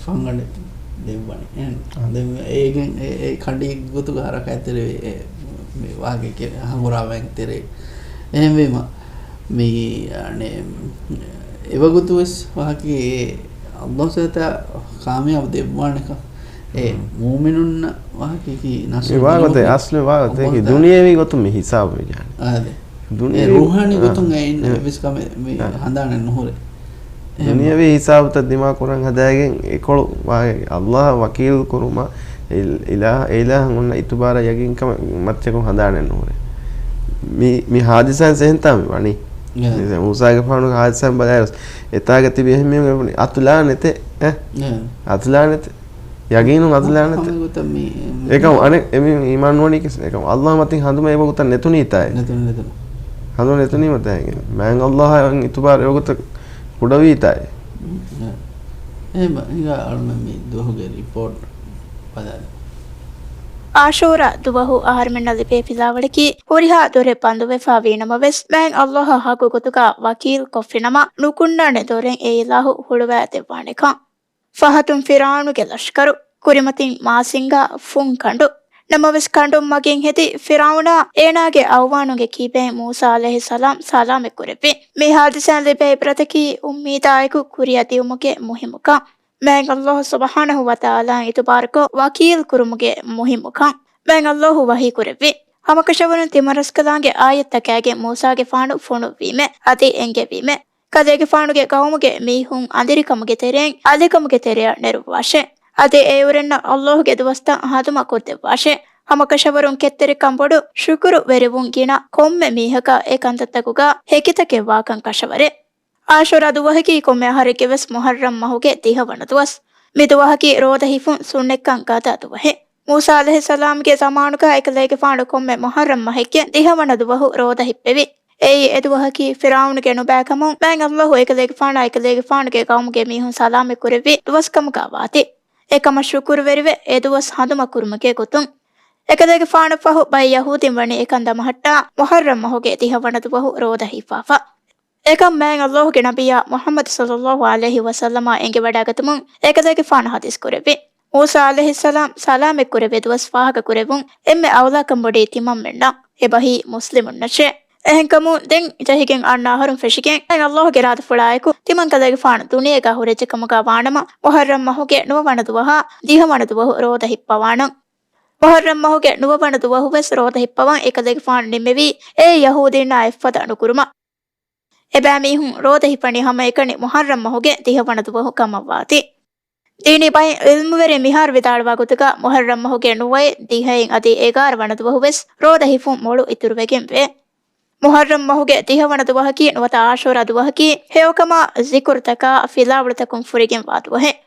ފަންގަނޑެއް ދެއްވަނީ. އެހެން. އާ. ދެން އޭގެން އެ، އެ ކަނޑި ގޮތުގަ ހަރަކާތްތެރިވެ، އެ، މި ވާހަކަ ކެ-، ހަނގުރާމައިން ތެރޭ. އެހެންވީމަ، މި، އަނެ، އެވަގުތު ވެސް ވާހަކަ އެ ﷲ ސުބްޙާނަހޫ ވަތަޢާލާ ކާމިޔާބު ދެއްވާނެކަން އެ މުއުމިނުންނަށް ވާހަކައަކީ ނަޞްރު މި ވާގޮތެއް ދިނުމަކީ އަސްލު ވާގޮތެއް ﷲ ތަޢާލާ ދުނިޔެވީ ގޮތުން މި ހިސާބު ވެ ޖާނެ. އާދެ. ދުނިޔެވީ، އެ ރޫޙާނީ އާ، ގޮތުން އެ އިން އާ. އެއްވެސް ކަމެއް މި އާ. ހަނދާނެއް ނުހުރޭ. އެހެން. ދުނިޔެވީ ހިސާބުތައް ދިމާ ކުރަން ހަދާގެން އެކޮޅު ވާ-، ﷲ އަށް ވަކީލު ކުރުމަށް އެ އިލާ-، އެ އިލާހަށް އޮންނަ އިތުބާރާ ޔަގީންކަމެއް މައްޗަކުން ހަނދާނެއް ނުހުރޭ. މި، މި ހާދިސާއިން އެހެންތާ މި ވަނީ. އެ. މި މޫސާގެފާނުގެ ހާދިސާއިން ބަލާއިރު އެތާގަ ތިބި އެހެން މީހުން އެބުނީ އަތުލާނެތެ، އެ؟ އެ. އަތުލާނެތެ. ޔަގީނުން އަތުލާނެތެ. ހަމަ ގޮތަށް މި، މި އެކަމް އަނެއް އެމީހުން އީމާން ނުވަނީކީސް، އެކަމް ﷲ މަތިން ހަނދުމަ އެވަގުތަށް ނެތުނީތާއެ. ނެތުނު، ނެތުނު. ހަނދުމަ ނެތުނީމަތާއެކެ. މާތް ﷲ އަށް އިތުބާރު އެވަގުތަށް ކުޑަވީތާއެ. އެ، އެހެން ހިނގާ އަޅުމެން މި ދުވަހުގެ ރިޕޯޓް ބަލާލަން. އާޝޫރާ ދުވަހު އަހަރުމެންނަށް ލިބޭ ފިލާވަޅަކީ ހުރިހާ ދޮރެއް ބަންދުވެފަ ވީނަމަވެސް، މާތް ﷲ އާ ޙައްޤު ގޮތުގަ ވަކީލު ކޮށްފިނަމަ، ނުކުންނާނެ ދޮރެއް އެ އިލާހު ހުޅުވާ ދެއްވާނެކަން. ފަހަތުން ފިރްޢައުނުގެ ލަޝްކަރު، ކުރިމަތިން މާސިންގާ ފުން ކަނޑު. ނަމަވެސް ކަނޑުން މަގެއް ހެދި ފިރްޢައުނާ އޭނާގެ އައުވާނުގެ ކިބައިން މޫސާ ޢަލައިހިއްސަލާމް ސަލާމަތް ކުރެއްވި. މި ހާދިސާއިން ލިބޭ ޢިބްރަތަކީ އުއްމީދާއެކު ކުރިއަށް ދިއުމުގެ މުހިއްމުކަން. މާތް ﷲ ސުބްޙާނަހޫ ވަތަޢާލާއަށް އިތުބާރުކޮށް ވަކީލު ކުރުމުގެ މުހިއްމުކަން. މާތް ﷲ ވަޙީ ކުރެއްވި. ހަމަކަށަވަރުން ތިމަރަސްކަލާނގެ އާޔަތްތަކާގެން މޫސާގެފާނު ފޮނުއްވީމޭ. އަދި އެންގެވީމޭ. ކަލޭގެފާނުގެ ޤައުމުގެ މީހުން އަނދިރިކަމުގެ ތެރެއިން އަލިކަމުގެ ތެރެއަށް ނެރުއްވާށޭ. އަދި އެއުރެންނަށް ﷲ ގެ ދުވަސްތައް ހަނދުމަ ކޮށްދެއްވާށޭ. ހަމަކަށަވަރުން ކެތްތެރިކަން ބޮޑު ޝުކުރު ވެރިވުން ގިނަ ކޮންމެ މީހަކަށް އެ ކަންތައްތަކުގަ ހެކިތަކެއް ވާކަން ކަށަވަރޭ. އާޝޫރާ ދުވަހަކީ ކޮންމެ އަހަރެއްގެ ވެސް މުޙައްރަމް މަހުގެ ދިހަވަނަ ދުވަސް. މި ދުވަހަކީ ރޯދަ ހިފުން ސުންނަތްކަން ގަދަ ދުވަހެއް. މޫސާ ޢަލައިހިއްސަލާމްގެ ޒަމާނުގަ އެކަލޭގެފާނު ކޮންމެ މުޙައްރަމް މަހެއްގެ ދިހަވަނަ ދުވަހު ރޯދަ ހިއްޕެވި. އެއީ އެ ދުވަހަކީ ފިރްޢައުނުގެ ނުބައިކަމުން މާތް ﷲ އެކަލޭގެފާނާ އެކަލޭގެފާނުގެ ޤައުމުގެ މީހުން ސަލާމަތް ކުރެއްވި ދުވަސްކަމުގަ ވާތީ. އެކަމަށް ޝުކުރުވެރިވެ، އެ ދުވަސް ހަނދުމަ ކުރުމުގެ ގޮތުން. އެކަލޭގެފާނަށްފަހު ބައެއް ޔަހޫދީން ވަނީ އެކަން ދަމަހައްޓާ މުޙައްރަމް މަހުގެ ދިހަވަނަ ދުވަހު ރޯދަ ހިއްފާފަ. އެކަން މާތް ﷲ ގެ ނަބިއްޔާ މުޙައްމަދު ޞައްލައްލާހު ޢަލައިހި ވަސައްލަމަށް އެނގިވަޑައިގަތުމުން އެކަލޭގެފާނު ޙަދީޘް ކުރެއްވި. މޫސާ ޢަލައިހިއްސަލާމް ސަލާމަތް ކުރެވޭ ދުވަސް ފާހަގަ ކުރެވުން އެންމެ އައުލާކަން ބޮޑީ ތިމަންމެންނަށް. އެބަހީ މުސްލިމުންނަށޭ. އެހެންކަމުން ދެން ޖެހިގެން އަންނަ އަހަރުން ފެށިގެން މާތް ﷲ ގެ އިރާދަފުޅާއެކު ތިމަން ކަލޭގެފާނު ދުނިޔޭގަ ހުރެއްޖެ ކަމުގަ ވާނަމަ، މުޙައްރަމް މަހުގެ ނުވަވަނަ ދުވަހާ ދިހަވަނަ ދުވަހު ރޯދަ ހިއްޕަވާނަން. މުޙައްރަމް މަހުގެ ނުވަވަނަ ދުވަހު ވެސް ރޯދަ ހިއްޕަވަން އެކަލޭގެފާނު ނިންމެވީ އެ ޔަހޫދީންނާ އެއްފަދަ ނުކުރުމަށް. އެބައިމީހުން ރޯދަ ހިއްޕަނީ ހަމައެކަނި މުޙައްރަމް މަހުގެ ދިހަވަނަ ދުވަހު ކަމަށްވާތީ. ދީނީ ބައެއް ޢިލްމުވެރިން މިހާރު ވިދާޅުވާ ގޮތުގަ މުޙައްރަމް މަހުގެ ނުވައެއް، ދިހައެއް އަދި އެގާރަ ވަނަ ދުވަހު ވެސް ރޯދަ ހިފުން މޮޅު އިތުރުވެގެން ވޭ. މުޙައްރަމް މަހުގެ ދިހަވަނަ ދުވަހަކީ ނުވަތަ ޢާޝޫރާ ދުވަހަކީ ހެޔޮކަމާ ޒިކުރުތަކާ ފިލާވަޅުތަކުން ފުރިގެންވާ ދުވަހެއް.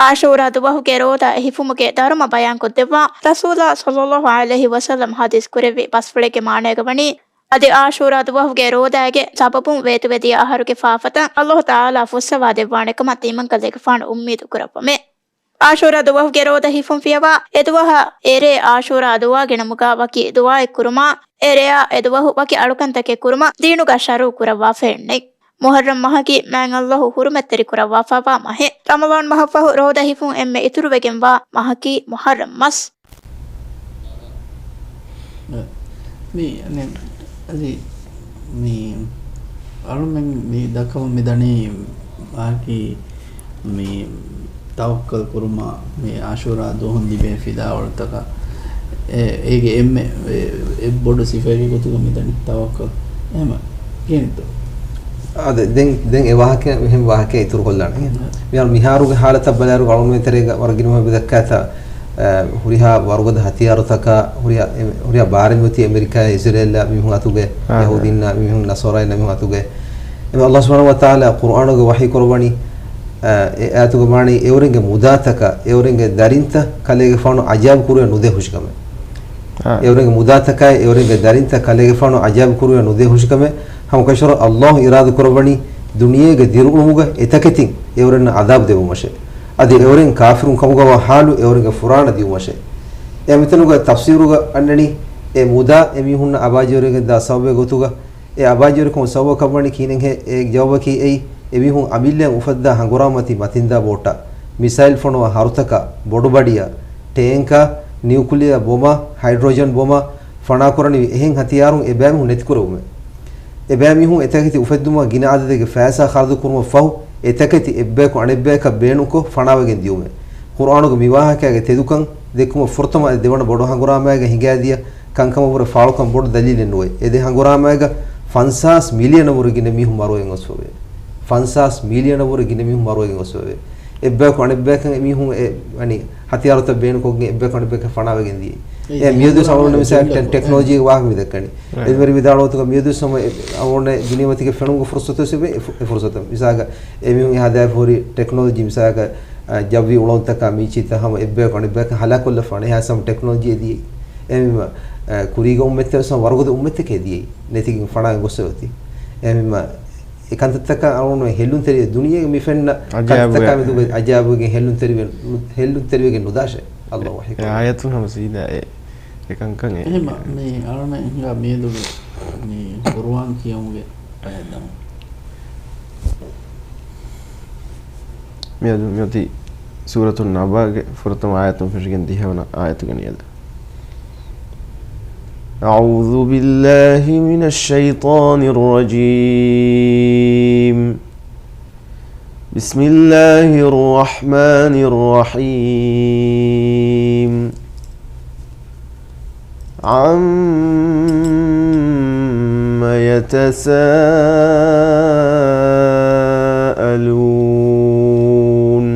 ޢާޝޫރާ ދުވަހުގެ ރޯދާ ހިފުމުގެ ދަރުމަ ބަޔާންކޮށްދެއްވާ ރަސޫލާ ޞައްލައްލާހު ޢަލައިހި ވަސައްލަމް ޙަދީޘް ކުރެއްވި ބަސްފުޅެއްގެ މާނައިގަ ވަނީ، އަދި ޢާޝޫރާ ދުވަހުގެ ރޯދާގެ ސަބަބުން ވޭތުވެދިޔަ އަހަރުގެ ފާފަތައް އައްލާހު ތަޢާލާ ފުއްސަވާ ދެއްވާނެ ކަމަށް ތިމަންކަލޭގެފާނު އުއްމީދު ކުރައްވަމޭ. ޢާޝޫރާ ދުވަހުގެ ރޯދަ ހިފުން ފިޔަވާ އެދުވަހަށް އެރޭ ޢާޝޫރާ ދުވާގެ ނަމުގަ ވަކި ދުޢާއެއް ކުރުމާ، އެރެއާ އެދުވަހު ވަކި އަޅުކަންތަކެއް ކުރުމަށް ދީނުގަ ޝަރުޢު ކުރައްވާފައެއްނެތް. މުޙައްރަމް މަހަކީ މާތް އައްލާހު ޙުރުމަތްތެރި ކުރައްވާފައިވާ މަހެއް. ރަމަޟާން މަހަށްފަހު ރޯދަ ހިފުން އެންމެ އިތުރުވެގެންވާ މަހަކީ މުޙައްރަމް މަސް. މި، މި، އަދި މި އަޅުމެން މި ދައްކަމުން މިދަނީ މާކީ މި ތަވައްކަލް ކުރުމާ، މި ޢާޝޫރާ ދުވަހުން ލިބޭ ފިލާވަޅުތަކަށް އެ، އޭގެ އެންމެ އެ، އެއް ބޮޑު ސިފައެއްގެ ގޮތުގަ މިދަނީ ތަވައްކަލް. އެހެމަ ގެނިތޯ؟ އާދެ، ދެން، ދެން އެ ވާހަކަ، އެހެން ވާހަކައެއް އިތުރު ކޮށްލާނެ. މިހާރު، މިހާރުގެ ޙާލަތަށް ބަލާއިރު އަޅުގަނޑުމެން ތެރޭގަ ވަރަށް ގިނަ މީހުން ދައްކާތާ، އަ، ހުރިހާ ވަރުގަދަ ހަތިޔާރުތަކާ، ހުރިހާ، ހުރިހާ ބާރެއް އޮތީ އެމެރިކާއާ އިޒްރޭލާ މީހުން އަތުގައި، އާ، ޔަހޫދީންނާ މީހުން ނަޞާރާއިންނާ މީހުން އަތުގައި. އެމެ އައްލާހު ސުބްޙާނަހު ވަ ތަޢާލާ ޤުރްއާނުގަ ވަޙީ ކުރައްވަނީ، އަ، އެ އާޔަތުގެ މާނައީ އެއުރެންގެ މުދާތަކާ، އެއުރެންގެ ދަރިންތައް ކަލޭގެފާނު ޢަޖާއިބު ކުރުވެ ނުދޭ ހުށިކަމެއް. އާ. އެއުރެންގެ މުދާތަކާއި އެއުރެންގެ ދަރިންތައް ކަލޭގެފާނު ޢަޖާއިބު ކުރުވެ ނުދޭ ހުށިކަމެއް. ހަމަކަށަވަރު އައްލާހު އިރާދަ ކުރައްވަނީ ދުނިޔޭގެ ދިރިއުޅުމުގަ އެތަކެތިން އެއުރެންނަށް ޢަޛާބު ދެއްވުމަށޭ. އަދި އެއުރެން ކާފިރުން ކަމުގަވާ ޙާލު އެއުރެންގެ ފުރާނަ ދިއުމަށޭ. އެ މިތަނުގަ ތަފްސީރުގަ އަންނަނީ އެ މުދާ އެމީހުންނަށް އަބާ ޖެހިގެންދާ ސަބަބެއް ގޮތުގަ، އެ އަބާ ޖެހިކަމުގެ ސަބަބަކަށްވަނީ ކިހިނެއްހޭ؟ އޭގެ ޖަވާބަކީ އެއީ، އެމީހުން އަމިއްލައަށް އުފައްދާ ހަނގުރާމަތި މަތިންދާ ބޯޓާ، މިސައިލް ފޮނުވާ ހަރުތަކާ، ބޮޑުބަޑިޔާ، ޓޭންކާ، ނިއުކުލިއާ ބޮމާ، ހައިޑްރޯޖަން ބޮމާ، ފަނާކުރަނިވި އެހެން ހަތިޔާރުން އެބައިމީހުން ނެތިކުރެވުމޭ. އެބައިމީހުން އެތަކެތި އުފެއްދުމަށް ގިނަ އަދަދެއްގެ ފައިސާ ޚަރަދު ކުރުމަށް ފަހު، އެތަކެތި އެއްބަޔަކު އަނެއްބަޔަކަށް ބޭނުންކޮށް ފަނާވެގެން ދިޔުމޭ. ޤުރްއާނުގެ މިވާހަކައިގެ ތެދުކަން ދެއްކުމަށް ފުރަތަމަ އަދި ދެވަނަ ބޮޑު ހަނގުރާމައިގަ ހިނގައިދިޔަ ކަންކަމަށްވުރެ ފާޅުކަން ބޮޑު ދަލީލެއް ނުވޭ. އެ ދެ ހަނގުރާމައިގަ ފަންސާސް މިލިއަނަށްވުރެ ގިނަ މީހުން މަރުވެގެން ގޮސްފަވޭ. ފަންސާސް މިލިއަނަށްވުރެ ގިނަ މީހުން މަރުވެގެން ގޮސްފަވޭ. އެއްބަޔަކު އަނެއްބަޔަކަށް އެމީހުން އެ، އަނި، ހަތިޔާރުތައް ބޭނުންކޮށްގެން އެއްބަޔަކު އަނެއްބަޔަކަށް ފަނާވެގެން ދިޔައީ. އެ، އެ، މިއަދު ސަމަން މިސާލް ޓެ-، ޓެކްނޮލޮޖީގެ ވާހަކަ މި ދައްކަނީ. އެ. އެދުމެރި ވިދާޅުވަތުގަ މިއަދު ސަމަ އެ، އަވަން ދުނިޔެމަތީގެ ފެނުމުގެ ފުރުސަތު އެ ފު-، އެ ފުރުސަތު. މިސާލަކަށް އެމީހުން ހަދާފަ ހުރި ޓެކްނޮލޮޖީ މިސާލަކަށް، އަ، ޖައްވީ އުޅަނދުތަކާ މީޗީތައް ހަމަ އެއްބަޔަކު އަނެއްބަޔަކަށް ހަލާކޮށްލަފާނެ. އެހާ ސަމަ ޓެކްނޮލޮޖީ އެ ދިޔައީ. އެހެންވީމަ، އަ، ކުރީގެ އުއްމަތްތައް ވެސް ވަރުގަދަ އުއްމަތްތަކެއް ދިޔައީ. ނެތިގެން ފަނާވެ ގޮސް އޮތީ. އެހެންވީމަ، އެ ކަންތައްތަކަށް އަޅުގަނޑު ހެއްލުންތެރި ދުނިޔޭގެ މި ފެންނަ އަޖާއިބުގެ ކަންތައްތަކާ މެދުގަ އަޖާއިބުގެ ހެއްލުންތެރިވެ-، ހެއްލުންތެރިވެގެން ނުދާށޭ. އައްލާހު އަކްބަރު. އެ އާޔަތުން ހަމަ ސީދާ އެ، އެ ކަންކަން އެ، އެހެންމަ، އެ، މި އަޅުމެން ހިނގާ މިއަދުގެ މި ޤުރުއާން ކިޔަމުގެ ބަޔަށް ދަމުން. މިއަދު މިއޮތީ ސޫރަތު ނަބާގެ ފުރަތަމަ އާޔަތުން ފެށިގެން ދިހަވަނަ އާޔަތުގެ ނިޔަލަށް. أعوذ بالله من الشيطان الرجيم. بسم الله الرحمن الرحيم. عم يتساءلون.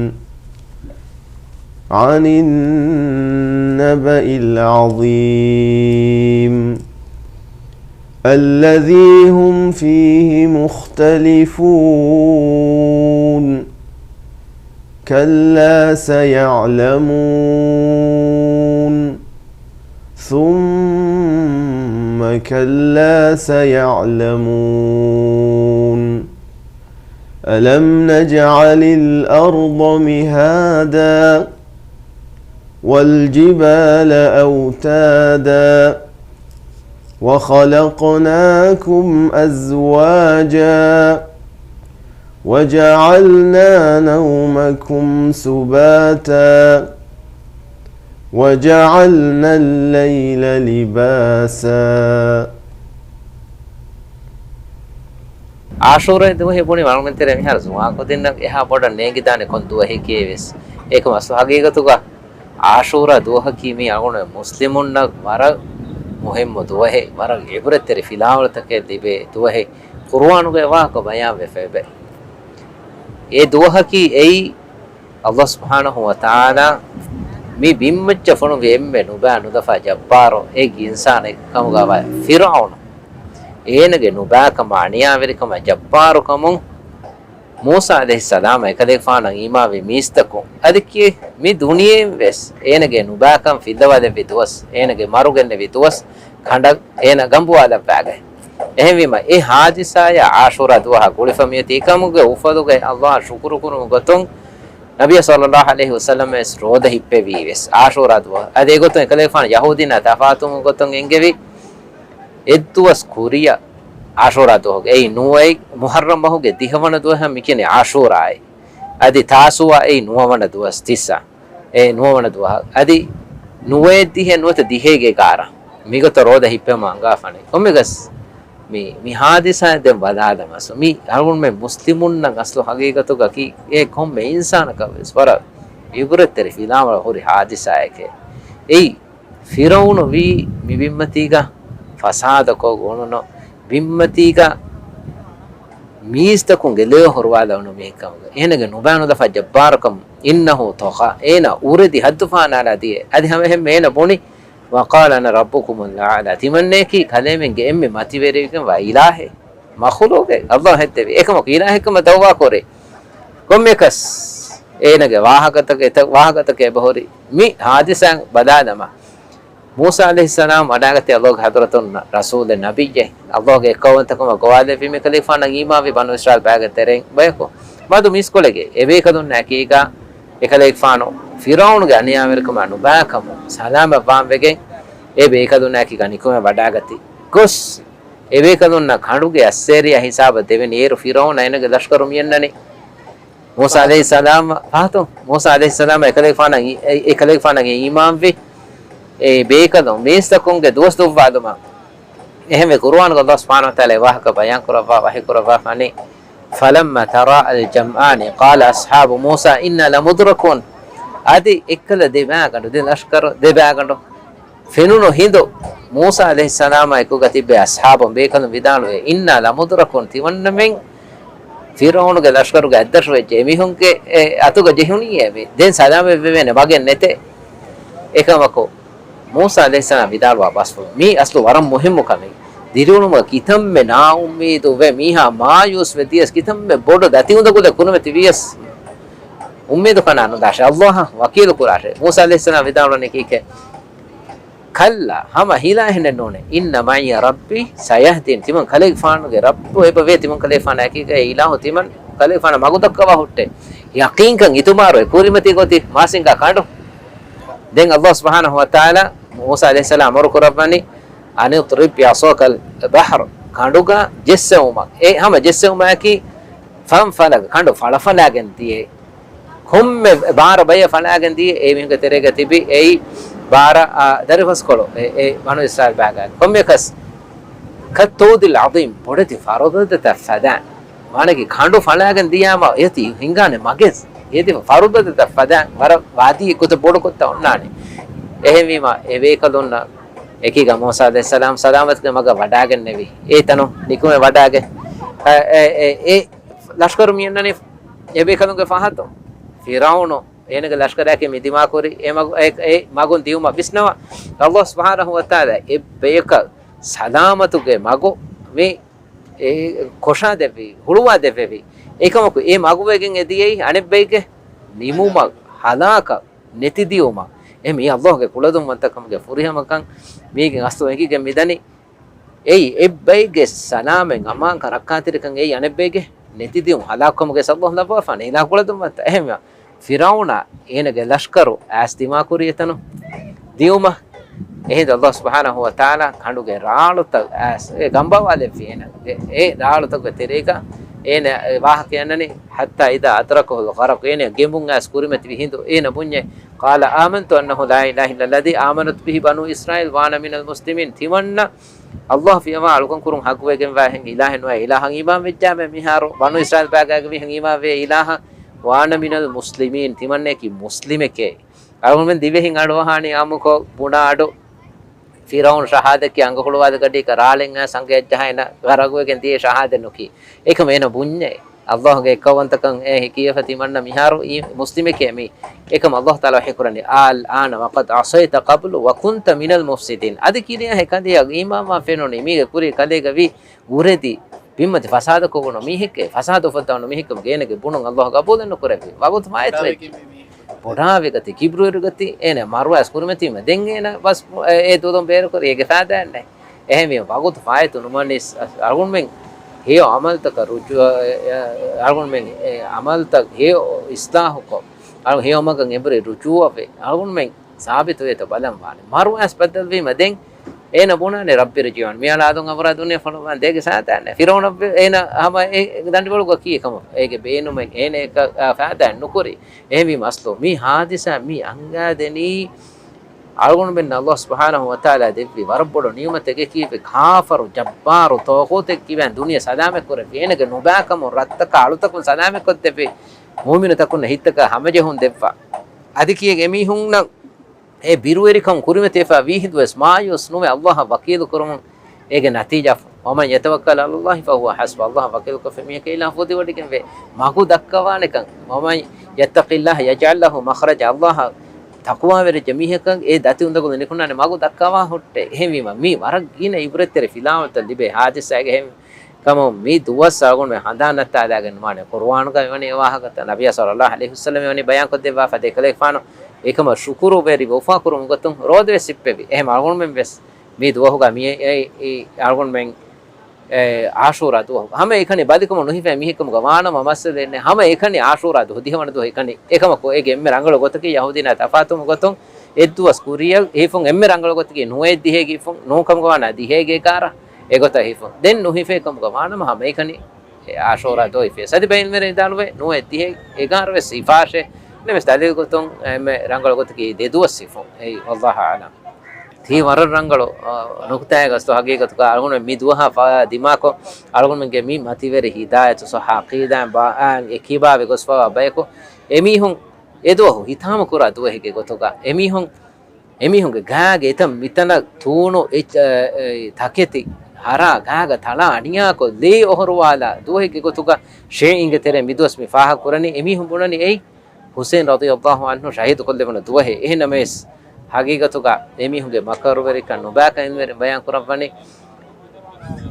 عن النبأ العظيم الذي هم فيه مختلفون. كلا سيعلمون. ثم كلا سيعلمون. ألم نجعل الأرض مهادا والجبال أوتادا وخلقناكم أزواجا وجعلنا نومكم سباتا وجعلنا الليل لباسا. ޢާޝޫރާ ދުވަހެއް ބުނި މަނުމެންތެރޭ މިހާރު ޒުވާން ކުދިންނަށް އެހާ ބޮޑަށް ނޭނގިދާނެ ކޮން ދުވަހެކޭ ވެސް. އެކަމަސް ހަގީގަތުގަ ޢާޝޫރާ ދުވަހަކީ މީ އަޅުގަނޑު މުސްލިމުންނަށް ވަރަށް މުހިއްމު ދުވަހެއް، ވަރަށް ޢިބްރަތްތެރި ފިލާވަޅުތަކެއް ލިބޭ ދުވަހެއް. ޤުރުއާނުގައި ވާހަކަ ބަޔާންވެފައެވެ. އެ ދުވަހަކީ އެއީ އައްލާހު ސުބްޙާނަހު ވަ ތަޢާލާ މި ބިންމައްޗަށް ފޮނުވި އެންމެ ނުބައި ނުލަފާ ޖައްބާރު އެއް އިންސާނެއް ކަމުގައިވާ ފިރުޢައުނު. އޭނަގެ ނުބާކަމާ، އަނިޔާވެރިކަމާ، ޖައްބާރުކަމުން މޫސާ ޢަލައިހިއްސަލާމަށް އެކަލޭގެފާނަށް އީމާންވި މީސްތަކުން އަދި ކިޔޭ މި ދުނިޔެއިން ވެސް އޭނަގެ ނުބާކަން ފިއްލަވާލެއްވި ދުވަސް، އޭނަގެ މަރު ގެންނެވި ދުވަސް ކަނޑަށް އޭނަ ގަނބުވާލައްވާގަތް. އެހެންވީމަ، އެ ހާދިސާޔާ ޢާޝޫރާ ދުވަހާ ގުޅިފަ މިއޮތީ އެކަމުގެ އުފަލުގައި ﷲ އަށް ޝުކުރު ކުރުމުގެ ގޮތުން، ނަބިއްޔާ ޞައްލައްލާހު ޢަލައިހި ވަސައްލަމަ ވެސް ރޯދަ ހިއްޕެވީ ވެސް ޢާޝޫރާ ދުވަހު. އަދި އެގޮތުން އެކަލޭގެފާނު ޔަހޫދީންނާ ތަފާތުވުމުގެ ގޮތުން އެންގެވި އެއްދުވަސް ކުރިއަށް ޢާޝޫރާ ދުވަހުގެ އެއީ ނުވައެއް، މުޙައްރަމް މަހުގެ ދިހަވަނަ ދުވަހަށް މިކިޔަނީ ޢާޝޫރާއޭ. އަދި ތާސޫޢާ އެއީ ނުވަވަނަ ދުވަސް، ތިއްސާ އެ ނުވަވަނަ ދުވަހަށް. އަދި ނުވައެއް ދިހައެއް ނުވަތަ ދިހައިގެ ގާރަ މިގޮތަށް ރޯދަ ހިއްޕެވުމަށް އަންގާފާނެ. ކޮންމެއަކަސް މި، މި ހާދިސާއެއް ދެން ބަލާލަމަސް، މި އަޅުގަނޑުމެން މުސްލިމުންނަށް އަސްލު ހަގީގަތުގަ ކީ، އެ ކޮންމެ އިންސާނަކަށް ވެސް ވަރަށް ޢިބްރަތްތެރި ފިލާވަޅަށް ހުރި ހާދިސާއެކޭ. އެއީ، ފިރުޢައުނު ވީ މި ބިންމަތީގަ ފަސާދަކޮށް އުޅުނު، ބިންމަތީގަ މީސްތަކުންގެ ލޭ ހޮރުވާލައުނު މީހެއްކަމުގަ، އޭނަގެ ނުބައިނުލަފާ ޖައްބާރުކަމު، إِنَّهُ طَغَىٰ، އޭނަ އުރެދި ހައްދު ފަހަނާލާ ދިޔަ، އަދި ހަމައެހެންމެ އޭނަ ބުނި، وَقَالَ أَنَا رَبُّكُمُ الْأَعْلَىٰ، ތިމަންނައަކީ ކަލޭމެންގެ އެންމެ މަތިވެރިވެގެންވާ އިލާހެއް. މަޚުލޫގެއް ﷲ ހެއްދެވި. އެކަމަކު އިލާހެއްކަމަށް ދައުވާ ކުރޭ. ކޮންމެއަކަސް އޭނަގެ ވާހަކަތަކެއް، ވާހަކަތަކެއް އެބަހުރި. މި ހާދިސާ ބަލާލަމާ، މޫސާ ޢަލައިހިއްސަލާމް ވަޑާގަތީ ﷲގެ ޙަޟްރަތުން ރަސޫލެއް، ނަބިއްޔެއް، ﷲގެ އެއްކައުވަންތަކަމާ ގޮވާލެއްވި މި ކަލޭގެފާނަށް އީމާންވި ބަނޫ އިސްރާއީލް ބައެއްގެ ތެރެއިން ބަޔަކު. މަދު މީސްކޮޅެއްގެ އެބޭކަލުންނާ އެކީގަ އެކަލޭގެފާނު ފިރުޢައުނުގެ އަނިޔާވެރިކަމާ ނުބާކަމުން ސަލާމަތްވާން ވެގެން އެ ބޭކަލުންނާއެކީގަ ނިކުމެ ވަޑާގަތީ. ގޮސް އެބޭކަލުންނަށް ކަނޑުގެ އައްސޭރިއާ ހިސާބަށް ދެވެނީ. އޭރު ފިރުޢައުނާ އޭނަގެ ލަޝްކަރު މިއަންނަނީ. މޫސާ ޢަލައިހިއްސަލާމް ފަހަތުން، މޫސާ ޢަލައިހިއްސަލާމް އެކަލޭގެފާނަށް އި-، އެ-، އެކަލޭގެފާނަށް އީމާންވި އެ ބޭކަލުން މީސްތަކުންގެ ދުވަސް ދުއްވާލުމަށް. އެހެންވެ، ޤުރުއާނުގަ ﷲ ސުބްޙާނަހޫ ވަތަޢާލާ ވާހަކަ ބަޔާން ކުރައްވާ، ވަޙީ ކުރައްވާފާނީ، فَلَمَّا تَرَاءَى الْجَمْعَانِ قَالَ أَصْحَابُ مُوسَىٰ إِنَّا لَمُدْرَكُونَ. އަދި އެއްކަލަ ދެބާގަނޑު، ދެ ލަޝްކަރު ދެބާގަނޑު ފެނުނު ހިނދު، މޫސާ ޢަލައިހިއްސަލާމާ އެކުގަ ތިއްބެވި އަޞްޙާބުން ބޭކަލުން ވިދާޅުވޭ، إِنَّا لَمُدْرَكُونَ، ތިމަންނަމެން ފިރުޢައުނުގެ ލަޝްކަރުގެ އަތްދަށުވެއްޖެ، އެމީހުންގެ އެ އަތުގަ ޖެހުނީއޭ މި. ދެން ސަލާމަތްވެވޭނެ މަގެއް ނެތޭ. އެކަމަކު، މޫސާ ޢަލައިހިއްސަލާމް ވިދާޅުވާ ބަސްފުޅު، މީ އަސްލު ވަރަށް މުހިއްމު ކަމެއް. ދިރިއުޅުމުގަ ކިތަންމެ ނާއުއްމީދު ވެ، މީހާ މާޔޫސްވެ ދިޔަސް، ކިތަންމެ ބޮޑު ދަތި އުނދަގުލެއް ކުރިމަތި ވިޔަސް، އުއްމީދު ކަނޑާ ނުދާށޭ. ﷲ އަށް ވަކީލު ކުރާށޭ. މޫސާ ޢަލައިހިއްސަލާމް ވިދާޅުވަނީ ކީކޭ؟ كَلَّا، ހަމަ ހިލާ އެހެނެއް ނޫނޭ. إِنَّ مَعِيَ رَبِّي سَيَهْدِينِ. ތިމަން ކަލޭގެފާނުގެ ރައްބު އެބަ ވޭ، ތިމަން ކަލޭގެފާނާ އެކީގައި އިލާހު ތިމަން ކަލޭގެފާނަށް މަގު ދައްކަވާ ހުއްޓޭ. ޔަޤީންކަން އިތުބާރު އެ ކުރިމަތީ ގޮތީ މާސިންގާ ކަނޑު. ދެން ﷲ ސުބްޙާނަހޫ ވަތަޢާލާ މޫސާ ޢަލައިހިއްސަލާމް އަމުރު ކުރައްވަނީ، أَنِ اضْرِب بِّعَصَاكَ الْبَحْرَ، ކަނޑުގަ ޖެއްސެވުމަށް. އެ ހަމަ ޖެއްސެވުމަކީ، فَانْفَلَقَ، ކަނޑު ފަޅަފަޅާގެން ދިޔައީ. ކޮންމެ ބާރަ ބަޔަށް ފަޅާގެން ދިޔަ އެ މީހުންގެ ތެރޭގަ ތިބި އެއީ ބާރަ، އާ، ދަރިފަސްކޮޅު އެ، އެ ބަނޫ އިސްރާއީލް ބާގާ. ކޮންމެއަކަސް، كَالطُّودِ الْعَظِيمِ، ބޮޑެތި ފަރުބަދަތައް ފަދަ. މާނައަކީ ކަނޑު ފަޅާގެން ދިޔާމަ އެއޮތީ ހިނގާނެ މަގެއް. އެދި ފަރުބަދަތައް ފަދަ ވަރަށް ވާދީ ގޮތަށް ބޮޑު ގޮތްތައް އޮންނާނެ. އެހެންވީމަ، އެ ބޭކަލުންނަށް އެކީގަ މޫސާ ޢަލައިހިއްސަލާމް ސަލާމަތުގެ މަގަށް ވަޑާގެންނެވި. އެ ތަނުން ނިކުމެ ވަޑާގެ. އެ، އެ، އެ، އެ ލަޝްކަރު މިއަންނަނީ އެ ބޭކަލުންގެ ފަހަތުން. ފިރުޢައުނު އޭނަގެ ލަޝްކަރާއެކީ މި ދިމާކުރި އެ މަގު، އެ، އެ މަގުން ދިއުމަށް ވިސްނަވާ. ﷲ ސުބްޙާނަހޫ ވަތަޢާލާ އެ ބޭކަލް ސަލާމަތުގެ މަގު މި އެ ކޮށާ ދެއްވި، ހުޅުވާ ދެއްވެވި. އެކަމަކު އެ މަގުވެގެން އެ ދިޔައީ އަނެއްބައެއްގެ ނިމުމަށް، ހަލާކަށް، ނެތިދިއުމަށް. އެ މީ ﷲ ގެ ކުޅަދުންވަންތަކަމުގެ ފުރިހަމަކަން މީގެން އަސްލު އެނގިގެން މިދަނީ. އެއީ އެއްބައެއްގެ ސަލާމަތް އަމާންކަން ރައްކާތެރިކަން އެއީ އަނެއްބައެއްގެ ނެތިދިއުން ހަލާކުކަމުގެ ސަބަބުން ލައްވާފާނެ އިލާހު ކުޅަދުންވަންތަ. އެހެންވެ، ފިރުޢައުނާ އޭނަގެ ލަޝްކަރު އައިސް ދިމާކުރީ އެތަނު ދިއުމަށް. އެހިނދު ﷲ ސުބްޙާނަހޫ ވަތަޢާލާ ކަނޑުގެ ރާޅުތައް އައިސް އެ ގަނބަވާލެއްވި އޭނަ. އެ، އެ ރާޅުތަކުގެ ތެރޭގަ އޭނަ އެ ވާހަކަ އަންނަނީ، حَتَّىٰ إِذَا أَدْرَكَهُ الْغَرَقُ، އޭނަ ގެނބުން އައިސް ކުރިމަތިވި ހިނދު އޭނަ ބުންޏޭ، قَالَ آمَنْتُ أَنَّهُ لَا إِلَهَ إِلَّا الَّذِي آمَنَتْ بِهِ بَنُو إِسْرَائِيلَ وَأَنَا مِنَ الْمُسْلِمِينَ. ތިމަންނަ ﷲ ފިޔަވާ އަޅުކަން ކުރުން ހައްގުވެގެންވާ އެހެން އިލާހެއް ނުވާ އިލާހަށް އީމާން ވެއްޖާމެ މިހާރު ބަނޫ އިސްރާއީލް ބާގާގެ މީހުން އީމާން ވޭ އިލާހަށް، وَأَنَا مِنَ الْمُسْلِمِينَ، ތިމަންނައަކީ މުސްލިމެކޭ. އަޅުގަނޑުމެން ދިވެހިން އަޑުއަހާނީ އާއްމުކޮށް ބުނާ އަޑު، ފިރުޢައުނު ޝަހާދަތްކިޔާ އަނގަ ހުޅުވާލި ގަޑީގަ ރާޅެއް އައިސް އަނގަޔަށް ޖަހާ އޭނަ ޣަރަޤުވެގެން ދިޔައީ ޝަހާދަތް ނުކިޔަން. އެކަމަ އޭނަ ބުންޏޭ. ﷲ ގެ އެއްކައުވަންތަކަން އެ ހިކިޔަފަތި މަންނަ މިހާރު މުސްލިމެކޭ މީ. އެކަމް ﷲ ތަޢާލާ ވަޙީ ކުރަނީ، "الآنَ وَقَدْ عَصَيْتَ قَبْلُ وَكُنْتَ مِنَ الْمُفْسِدِينَ." އަދި ކިރިޔާ ހެ ކަލެޔަށް އީމާންވާން ފެނުނީ މީގެ ކުރީ ކަލޭގަ ވީ އުރެދި ބިންމަތި ފަސާދަ ކުރުވުނު މީހެއްގެ، ފަސާދަ އުފައްދަވަނު މީހެއްގެ ގޭނެގެ ބުނުން ﷲ ގަބޫލެއް ނުކުރެއްވި. ވަގުތު ފާއިތުވެއްޖެ. ބޮޑާވިގަތި، ކިބްރުވެރިގަތި، އޭނަ މަރުވާސް ކުރިމަތީމަ ދެން އޭނަ ބަސް އެ ދުލުން ބޭރުކުރި އޭގެ ފައިދާއެއް ނެތް. އެހެންވީމަ ވަގުތު ފާއިތު ނުވަނީސް އަޅުގަނޑުމެން ހެޔޮ އަމަލުތަކަށް ރުޖޫ، އަޅުގަނޑުމެން އެ އަމަލުތައް ހެޔޮ އިސްލާހުކޮށް، އަޅު ހެޔޮ މަގަށް އެނބުރި ރުޖޫއަވެ، އަޅުގަނޑުމެން ސާބިތުވޭތޯ ބަލަން ވާނެ. މަރުވާސް ބައްދަލުވީމަ ދެން އޭނަ ބުނާނެ ރައްބި ރިޖިޢޫން. މިއަޅާ އަދުން އަބުރާ ދުނިޔެ ފޮނުވާން ދޭގެ ސާދާނެ. ފިރުޢައުނަށްވެ އޭނަ ހަމަ އެ ދަނޑިވަޅުގަ ކީ ކަމަށް އޭގެ ބޭނުމެއް އޭނަ އެކަ ފައިދާއެއް ނުކުރި. އެހެންވީމަ އަސްލު މި ހާދިސާ މި އަންގާދެނީ އަޅުގަނޑުމެން ﷲ ސުބްޙާނަހޫ ވަތަޢާލާ ދެއްވި ވަރަށް ބޮޑު ނިޢުމަތެއް ކީއްވެ؟ ކާފަރު، ޖައްބާރު، ޠާޣޫތެއް ކިބައިން ދުނިޔެ ސަލާމަތް ކުރެއްވި. އޭނަގެ ނުބާކަމުން ރަށްތަކާ އަޅުތަކުން ސަލާމަތްކޮށްދެއްވި. މުއުމިނުތަކުންނަށް ހިތްތަކަށް ހަމަޖެހުން ދެއްވާ. އަދި ކިއެއް އެމީހުންނަށް އެ ބިރުވެރިކަން ކުރިމަތިވެފަ ވީ ހިނދުވެސް މާޔޫސް ނުވެ ﷲ އަށް ވަކީލު ކުރުމުން އޭގެ ނަތީޖާ، "وَمَنْ يَتَوَّكَّلْ عَلَى اللَّهِ فَهُوَ حَسْبُهُ." ﷲ އަށް ވަކީލުކޮށްފި މީހަކަށް އިލާހު ފުދިވޮޑިގެންވޭ. މަގު ދައްކަވާނެކަން، "وَمَنْ يَتَّقِ اللَّهَ يَجْعَلْ لَهُ مَخْرَجًا." ﷲ އަށް ތަޤްވާވެރިވެއްޖެ މީހަކަށް އެ ދަތި އުނދަގުލު ނިކުންނާނެ މަގު ދައްކަވާ ހުއްޓޭ. އެހެންވީމަ މީ ވަރަށް ގިނަ އިބްރަތްތެރި ފިލާވަޅުތައް ލިބޭ ހާދިސާއެއް. އެހެން ކަމުން މި ދުވަސް އަޅުގަނޑުމެން ހަނދާންނައްތާލާގެން ވާނެ. ޤުރުއާނުގައި ވަނީ އެ ވާހަކަތައް، ނަބިއްޔާ ޞައްލައްލާހު ޢަލައިހި ވަސައްލަމަ ވަނީ ބަޔާންކޮށްދެއްވާފަ، އެކަލޭގެފާނު އެކަމަށް ޝުކުރުވެރިވެ އުފާކުރުމުގެ ގޮތުން ރޯދަވެސް ހިއްޕެވި. އެހެން އަޅުގަނޑުމެން ވެސް މި ދުވަހުގަ މި އެ، އެ، އެ އަޅުގަނޑުމެން އެ އާޝޫރާ ދުވަހު ހަމަ އެކަނި ބަލިކަމުން ނުހިފޭ މީހެއްކަމުގަ ވާނަމަ މައްސަލައެއް ނެތް. ހަމަ އެކަނި އާޝޫރާ ދުވަހު ދިހަވަނަ ދުވަހު އެކަނި. އެކަމަކު އޭގެ އެންމެ ރަނގަޅު ގޮތަކީ ޔަހޫދީންނާ ތަފާތުވުމުގެ ގޮތުން އެއްދުވަސް ކުރިއަށް ހިފުން. އެންމެ ރަނގަޅު ގޮތަކީ ނުވައެއް ދިހައިގެ ހިފުން، ނޫންކަމުގަ ވާނަމަ ދިހައިގެ އެގާރަ އެގޮތަށް ހިފުން. ދެން ނުހިފޭ ކަމުގަ ވާނަމަ ހަމައެކަނި އެ އާޝޫރާ ދުވަހު ހިފޭ. އަދި ބައެއް މީހުން ވިދާޅުވޭ ނުވައެއް ދިހައިގެ އެގާރަ ވެސް ހިފާށޭ. ނަމަވެސް ދަލީލު ގޮތުން އެންމެ ރަނގަޅު ގޮތަކީ ދެ ދުވަސް ހިފުން. އެއީ ވައްލާހު އަޢުލަމް. ތީ ވަރަށް ރަނގަޅު، އަ، ނުކުތާއެއް ގަސްތު ހަގީގަތުގަ އަޅުގަނޑުމެން މި ދުވަހާ ފަ-، ދިމާކޮށް، އަޅުގަނޑުމެންގެ މި މަތިވެރި ހިދާޔަތު ޞައްޙަ ޢަޤީދާއިން ބާ-، އާ، އެކީބާވެ ގޮސްފަވާ ބަޔަކު އެމީހުން އެދުވަހު ހިތާމަކުރާ ދުވަހެއްގެ ގޮތުގަ އެމީހުން، އެމީހުންގެ ގާގެ އެތަން މިތަނަށް ތޫނު އެ-، އެ-، ތަކެތި ހަރާ ގާގަ ތަޅާ އަނިޔާކޮށް ލޭ އޮހޮރުވާލާ ދުވަހެއްގެ ގޮތުގަ ޝީޢީންގެ ތެރެއިން މިދުވަސް މި ފާހަގަކުރަނީ. އެމީހުން ބުނަނީ އެއީ ޙުސައިން ރަޟިޔަﷲ ޢަންހު ޝަހީދުކޮށްލެވުނު ދުވަހެއް. އެހެންނަމަވެސް، ޙަޤީޤަތުގަ އެމީހުންގެ މަކަރުވެރިކަން ނުބައިކަން އިލްމުވެރިން ބަޔާން ކުރައްވަނީ،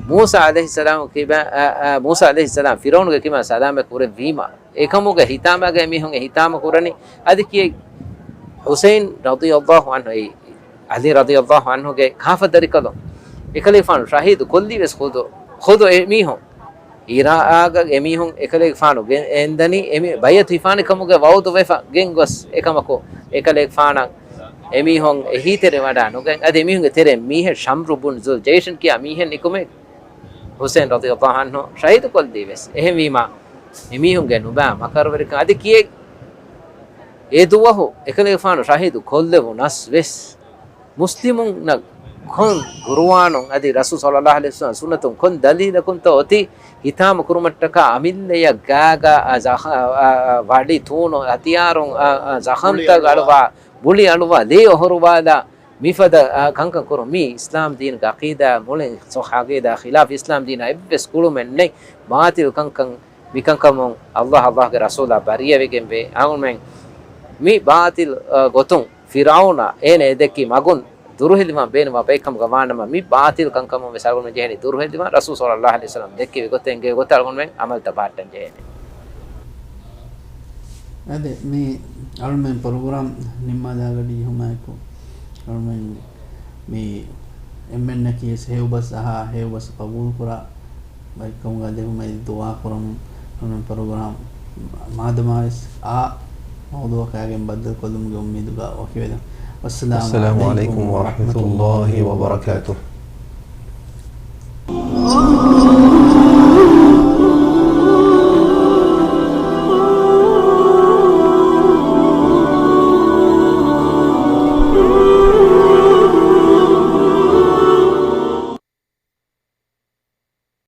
މޫސާ ޢަލައިހިއްސަލާމް ކިބަ-، އަ، އަ، މޫސާ ޢަލައިހިއްސަލާމް ފިރުޢައުނުގެ ކިބައިން ސަލާމަތް ކުރެއްވީމަ، އެކަމުގެ ހިތާމަގަ އެމީހުން އެ ހިތާމަ ކުރަނީ. އަދި ކިޔެއް ޙުސައިން ރަޟިޔަﷲ ޢަންހު، އެ ޢަލީ ރަޟިޔަﷲ ޢަންހުގެ ކާފަދަރިކަލުން އެކަލޭގެފާނު ޝަހީދު ކޮށްލީ ވެސް ޚުދު، ޚުދު އެމީހުން އިރާގަ އެމީހުން އެކަލޭގެފާނު ގެ-، އެންދަނީ އެމީ-، ބައިޢަތު ހިފާނެ ކަމުގެ ވަޢުދު ވެފަ ގެންގޮސް. އެކަމަކު، އެކަލޭގެފާނަށް އެމީހުން އެހީތެރިވަޑާ ނުގެން، އަދި އެމީހުންގެ ތެރެއިން މީހެއް ޝަމްރު ބުން ޒުލް ޖައިޝަން ކިޔާ މީހެއް ނިކުމެ ޙުސައިން ރަޟިޔަﷲ ޢަންހު ޝަހީދު ކޮށްލީ ވެސް. އެހެންވީމާ، އެމީހުންގެ ނުބާ މަކަރުވެރިކަން އަދި ކިޔެއް އެ ދުވަހު އެކަލޭގެފާނު ޝަހީދު ކޮށްލެވުނަސް ވެސް، މުސްލިމުންނަށް ކޮން ޤުރުއާނުން އަދި ރަސޫލު ޞައްލަﷲ ޢަލައިހި ވަސައްލަމް ސުންނަތުން ކޮން ދަލީލަކުންތޯ އޮތީ ހިތާމަ ކުރުމަށްޓަކާ އަމިއްލަޔަށް ގާގަ، އަ، ޒަޚ-، އަ، އަ، އަ، ވަޅި ތޫނު ހަތިޔާރުން، އަ، އަ، ޒަޚަމްތައް އަޅުވާ، ބުޅި އަޅުވާ، ލޭ އޮހޮރުވާލާ، މިފަދަ، އަ، ކަންކަން ކުރުން މީ އިސްލާމް ދީނުގެ ޢަޤީދާ މުޅިން ސޮ-، ޢަޤީދާ ޚިލާފް އިސްލާމް ދީނާ އެއްވެސް ގުޅުމެއް ނެތް. ބާޠިލް ކަންކަން މިކަންކަމުން ﷲ، ﷲގެ ރަސޫލާ ބަރީއަވެގެންވޭ. އަޅުގަނޑުމެން މި ބާޠިލް، އަ، ގޮތުން ފިރްޢައުނާ އޭނަ އެ ދެއްކި މަގުން ދުރުހެލިވާން ބޭނުންވާ ބައެއްކަމުގަ ވާނަމަ، މި ބާޠިލް ކަންކަމުން ވެސް އަޅުގަނޑުމެން ޖެހެނީ ދުރުހެލިވާން. ރަސޫލު ޞައްލަﷲ ޢަލައިހި ވަސައްލަމް ދެއްކެވި ގޮތެއް އެނގޭ ގޮތަށް އަޅުގަނޑުމެން ޢަމަލުތައް ބަހައްޓަން ޖެހޭނެ. އަދި މި އަޅުމެން ޕްރޮގްރާމް ނިންމާލާ ގަޑި ޖެހުމާއެކު، އަޅުމެން މި އެންމެންނަކީ ވެސް ހެޔޮ ބަސް އަހާ، ހެޔޮ ބަސް ޤަބޫލު ކުރާ ބައެއްކަމުގަ ދެކުމެ ދުޢާ ކުރަމުން. އަޅުމެން ޕްރޮގްރާމް މާދަމާވެސް އާ މައުޟޫޢަކާގެން ބައްދަލުކޮށްލުމުގެ އުއްމީދުގަ ވަކިވެލަން. ވައްސަލާމު ޢަލައިކުމް ވަރަޙްމަތުﷲ ވަބަރަކާތުހު.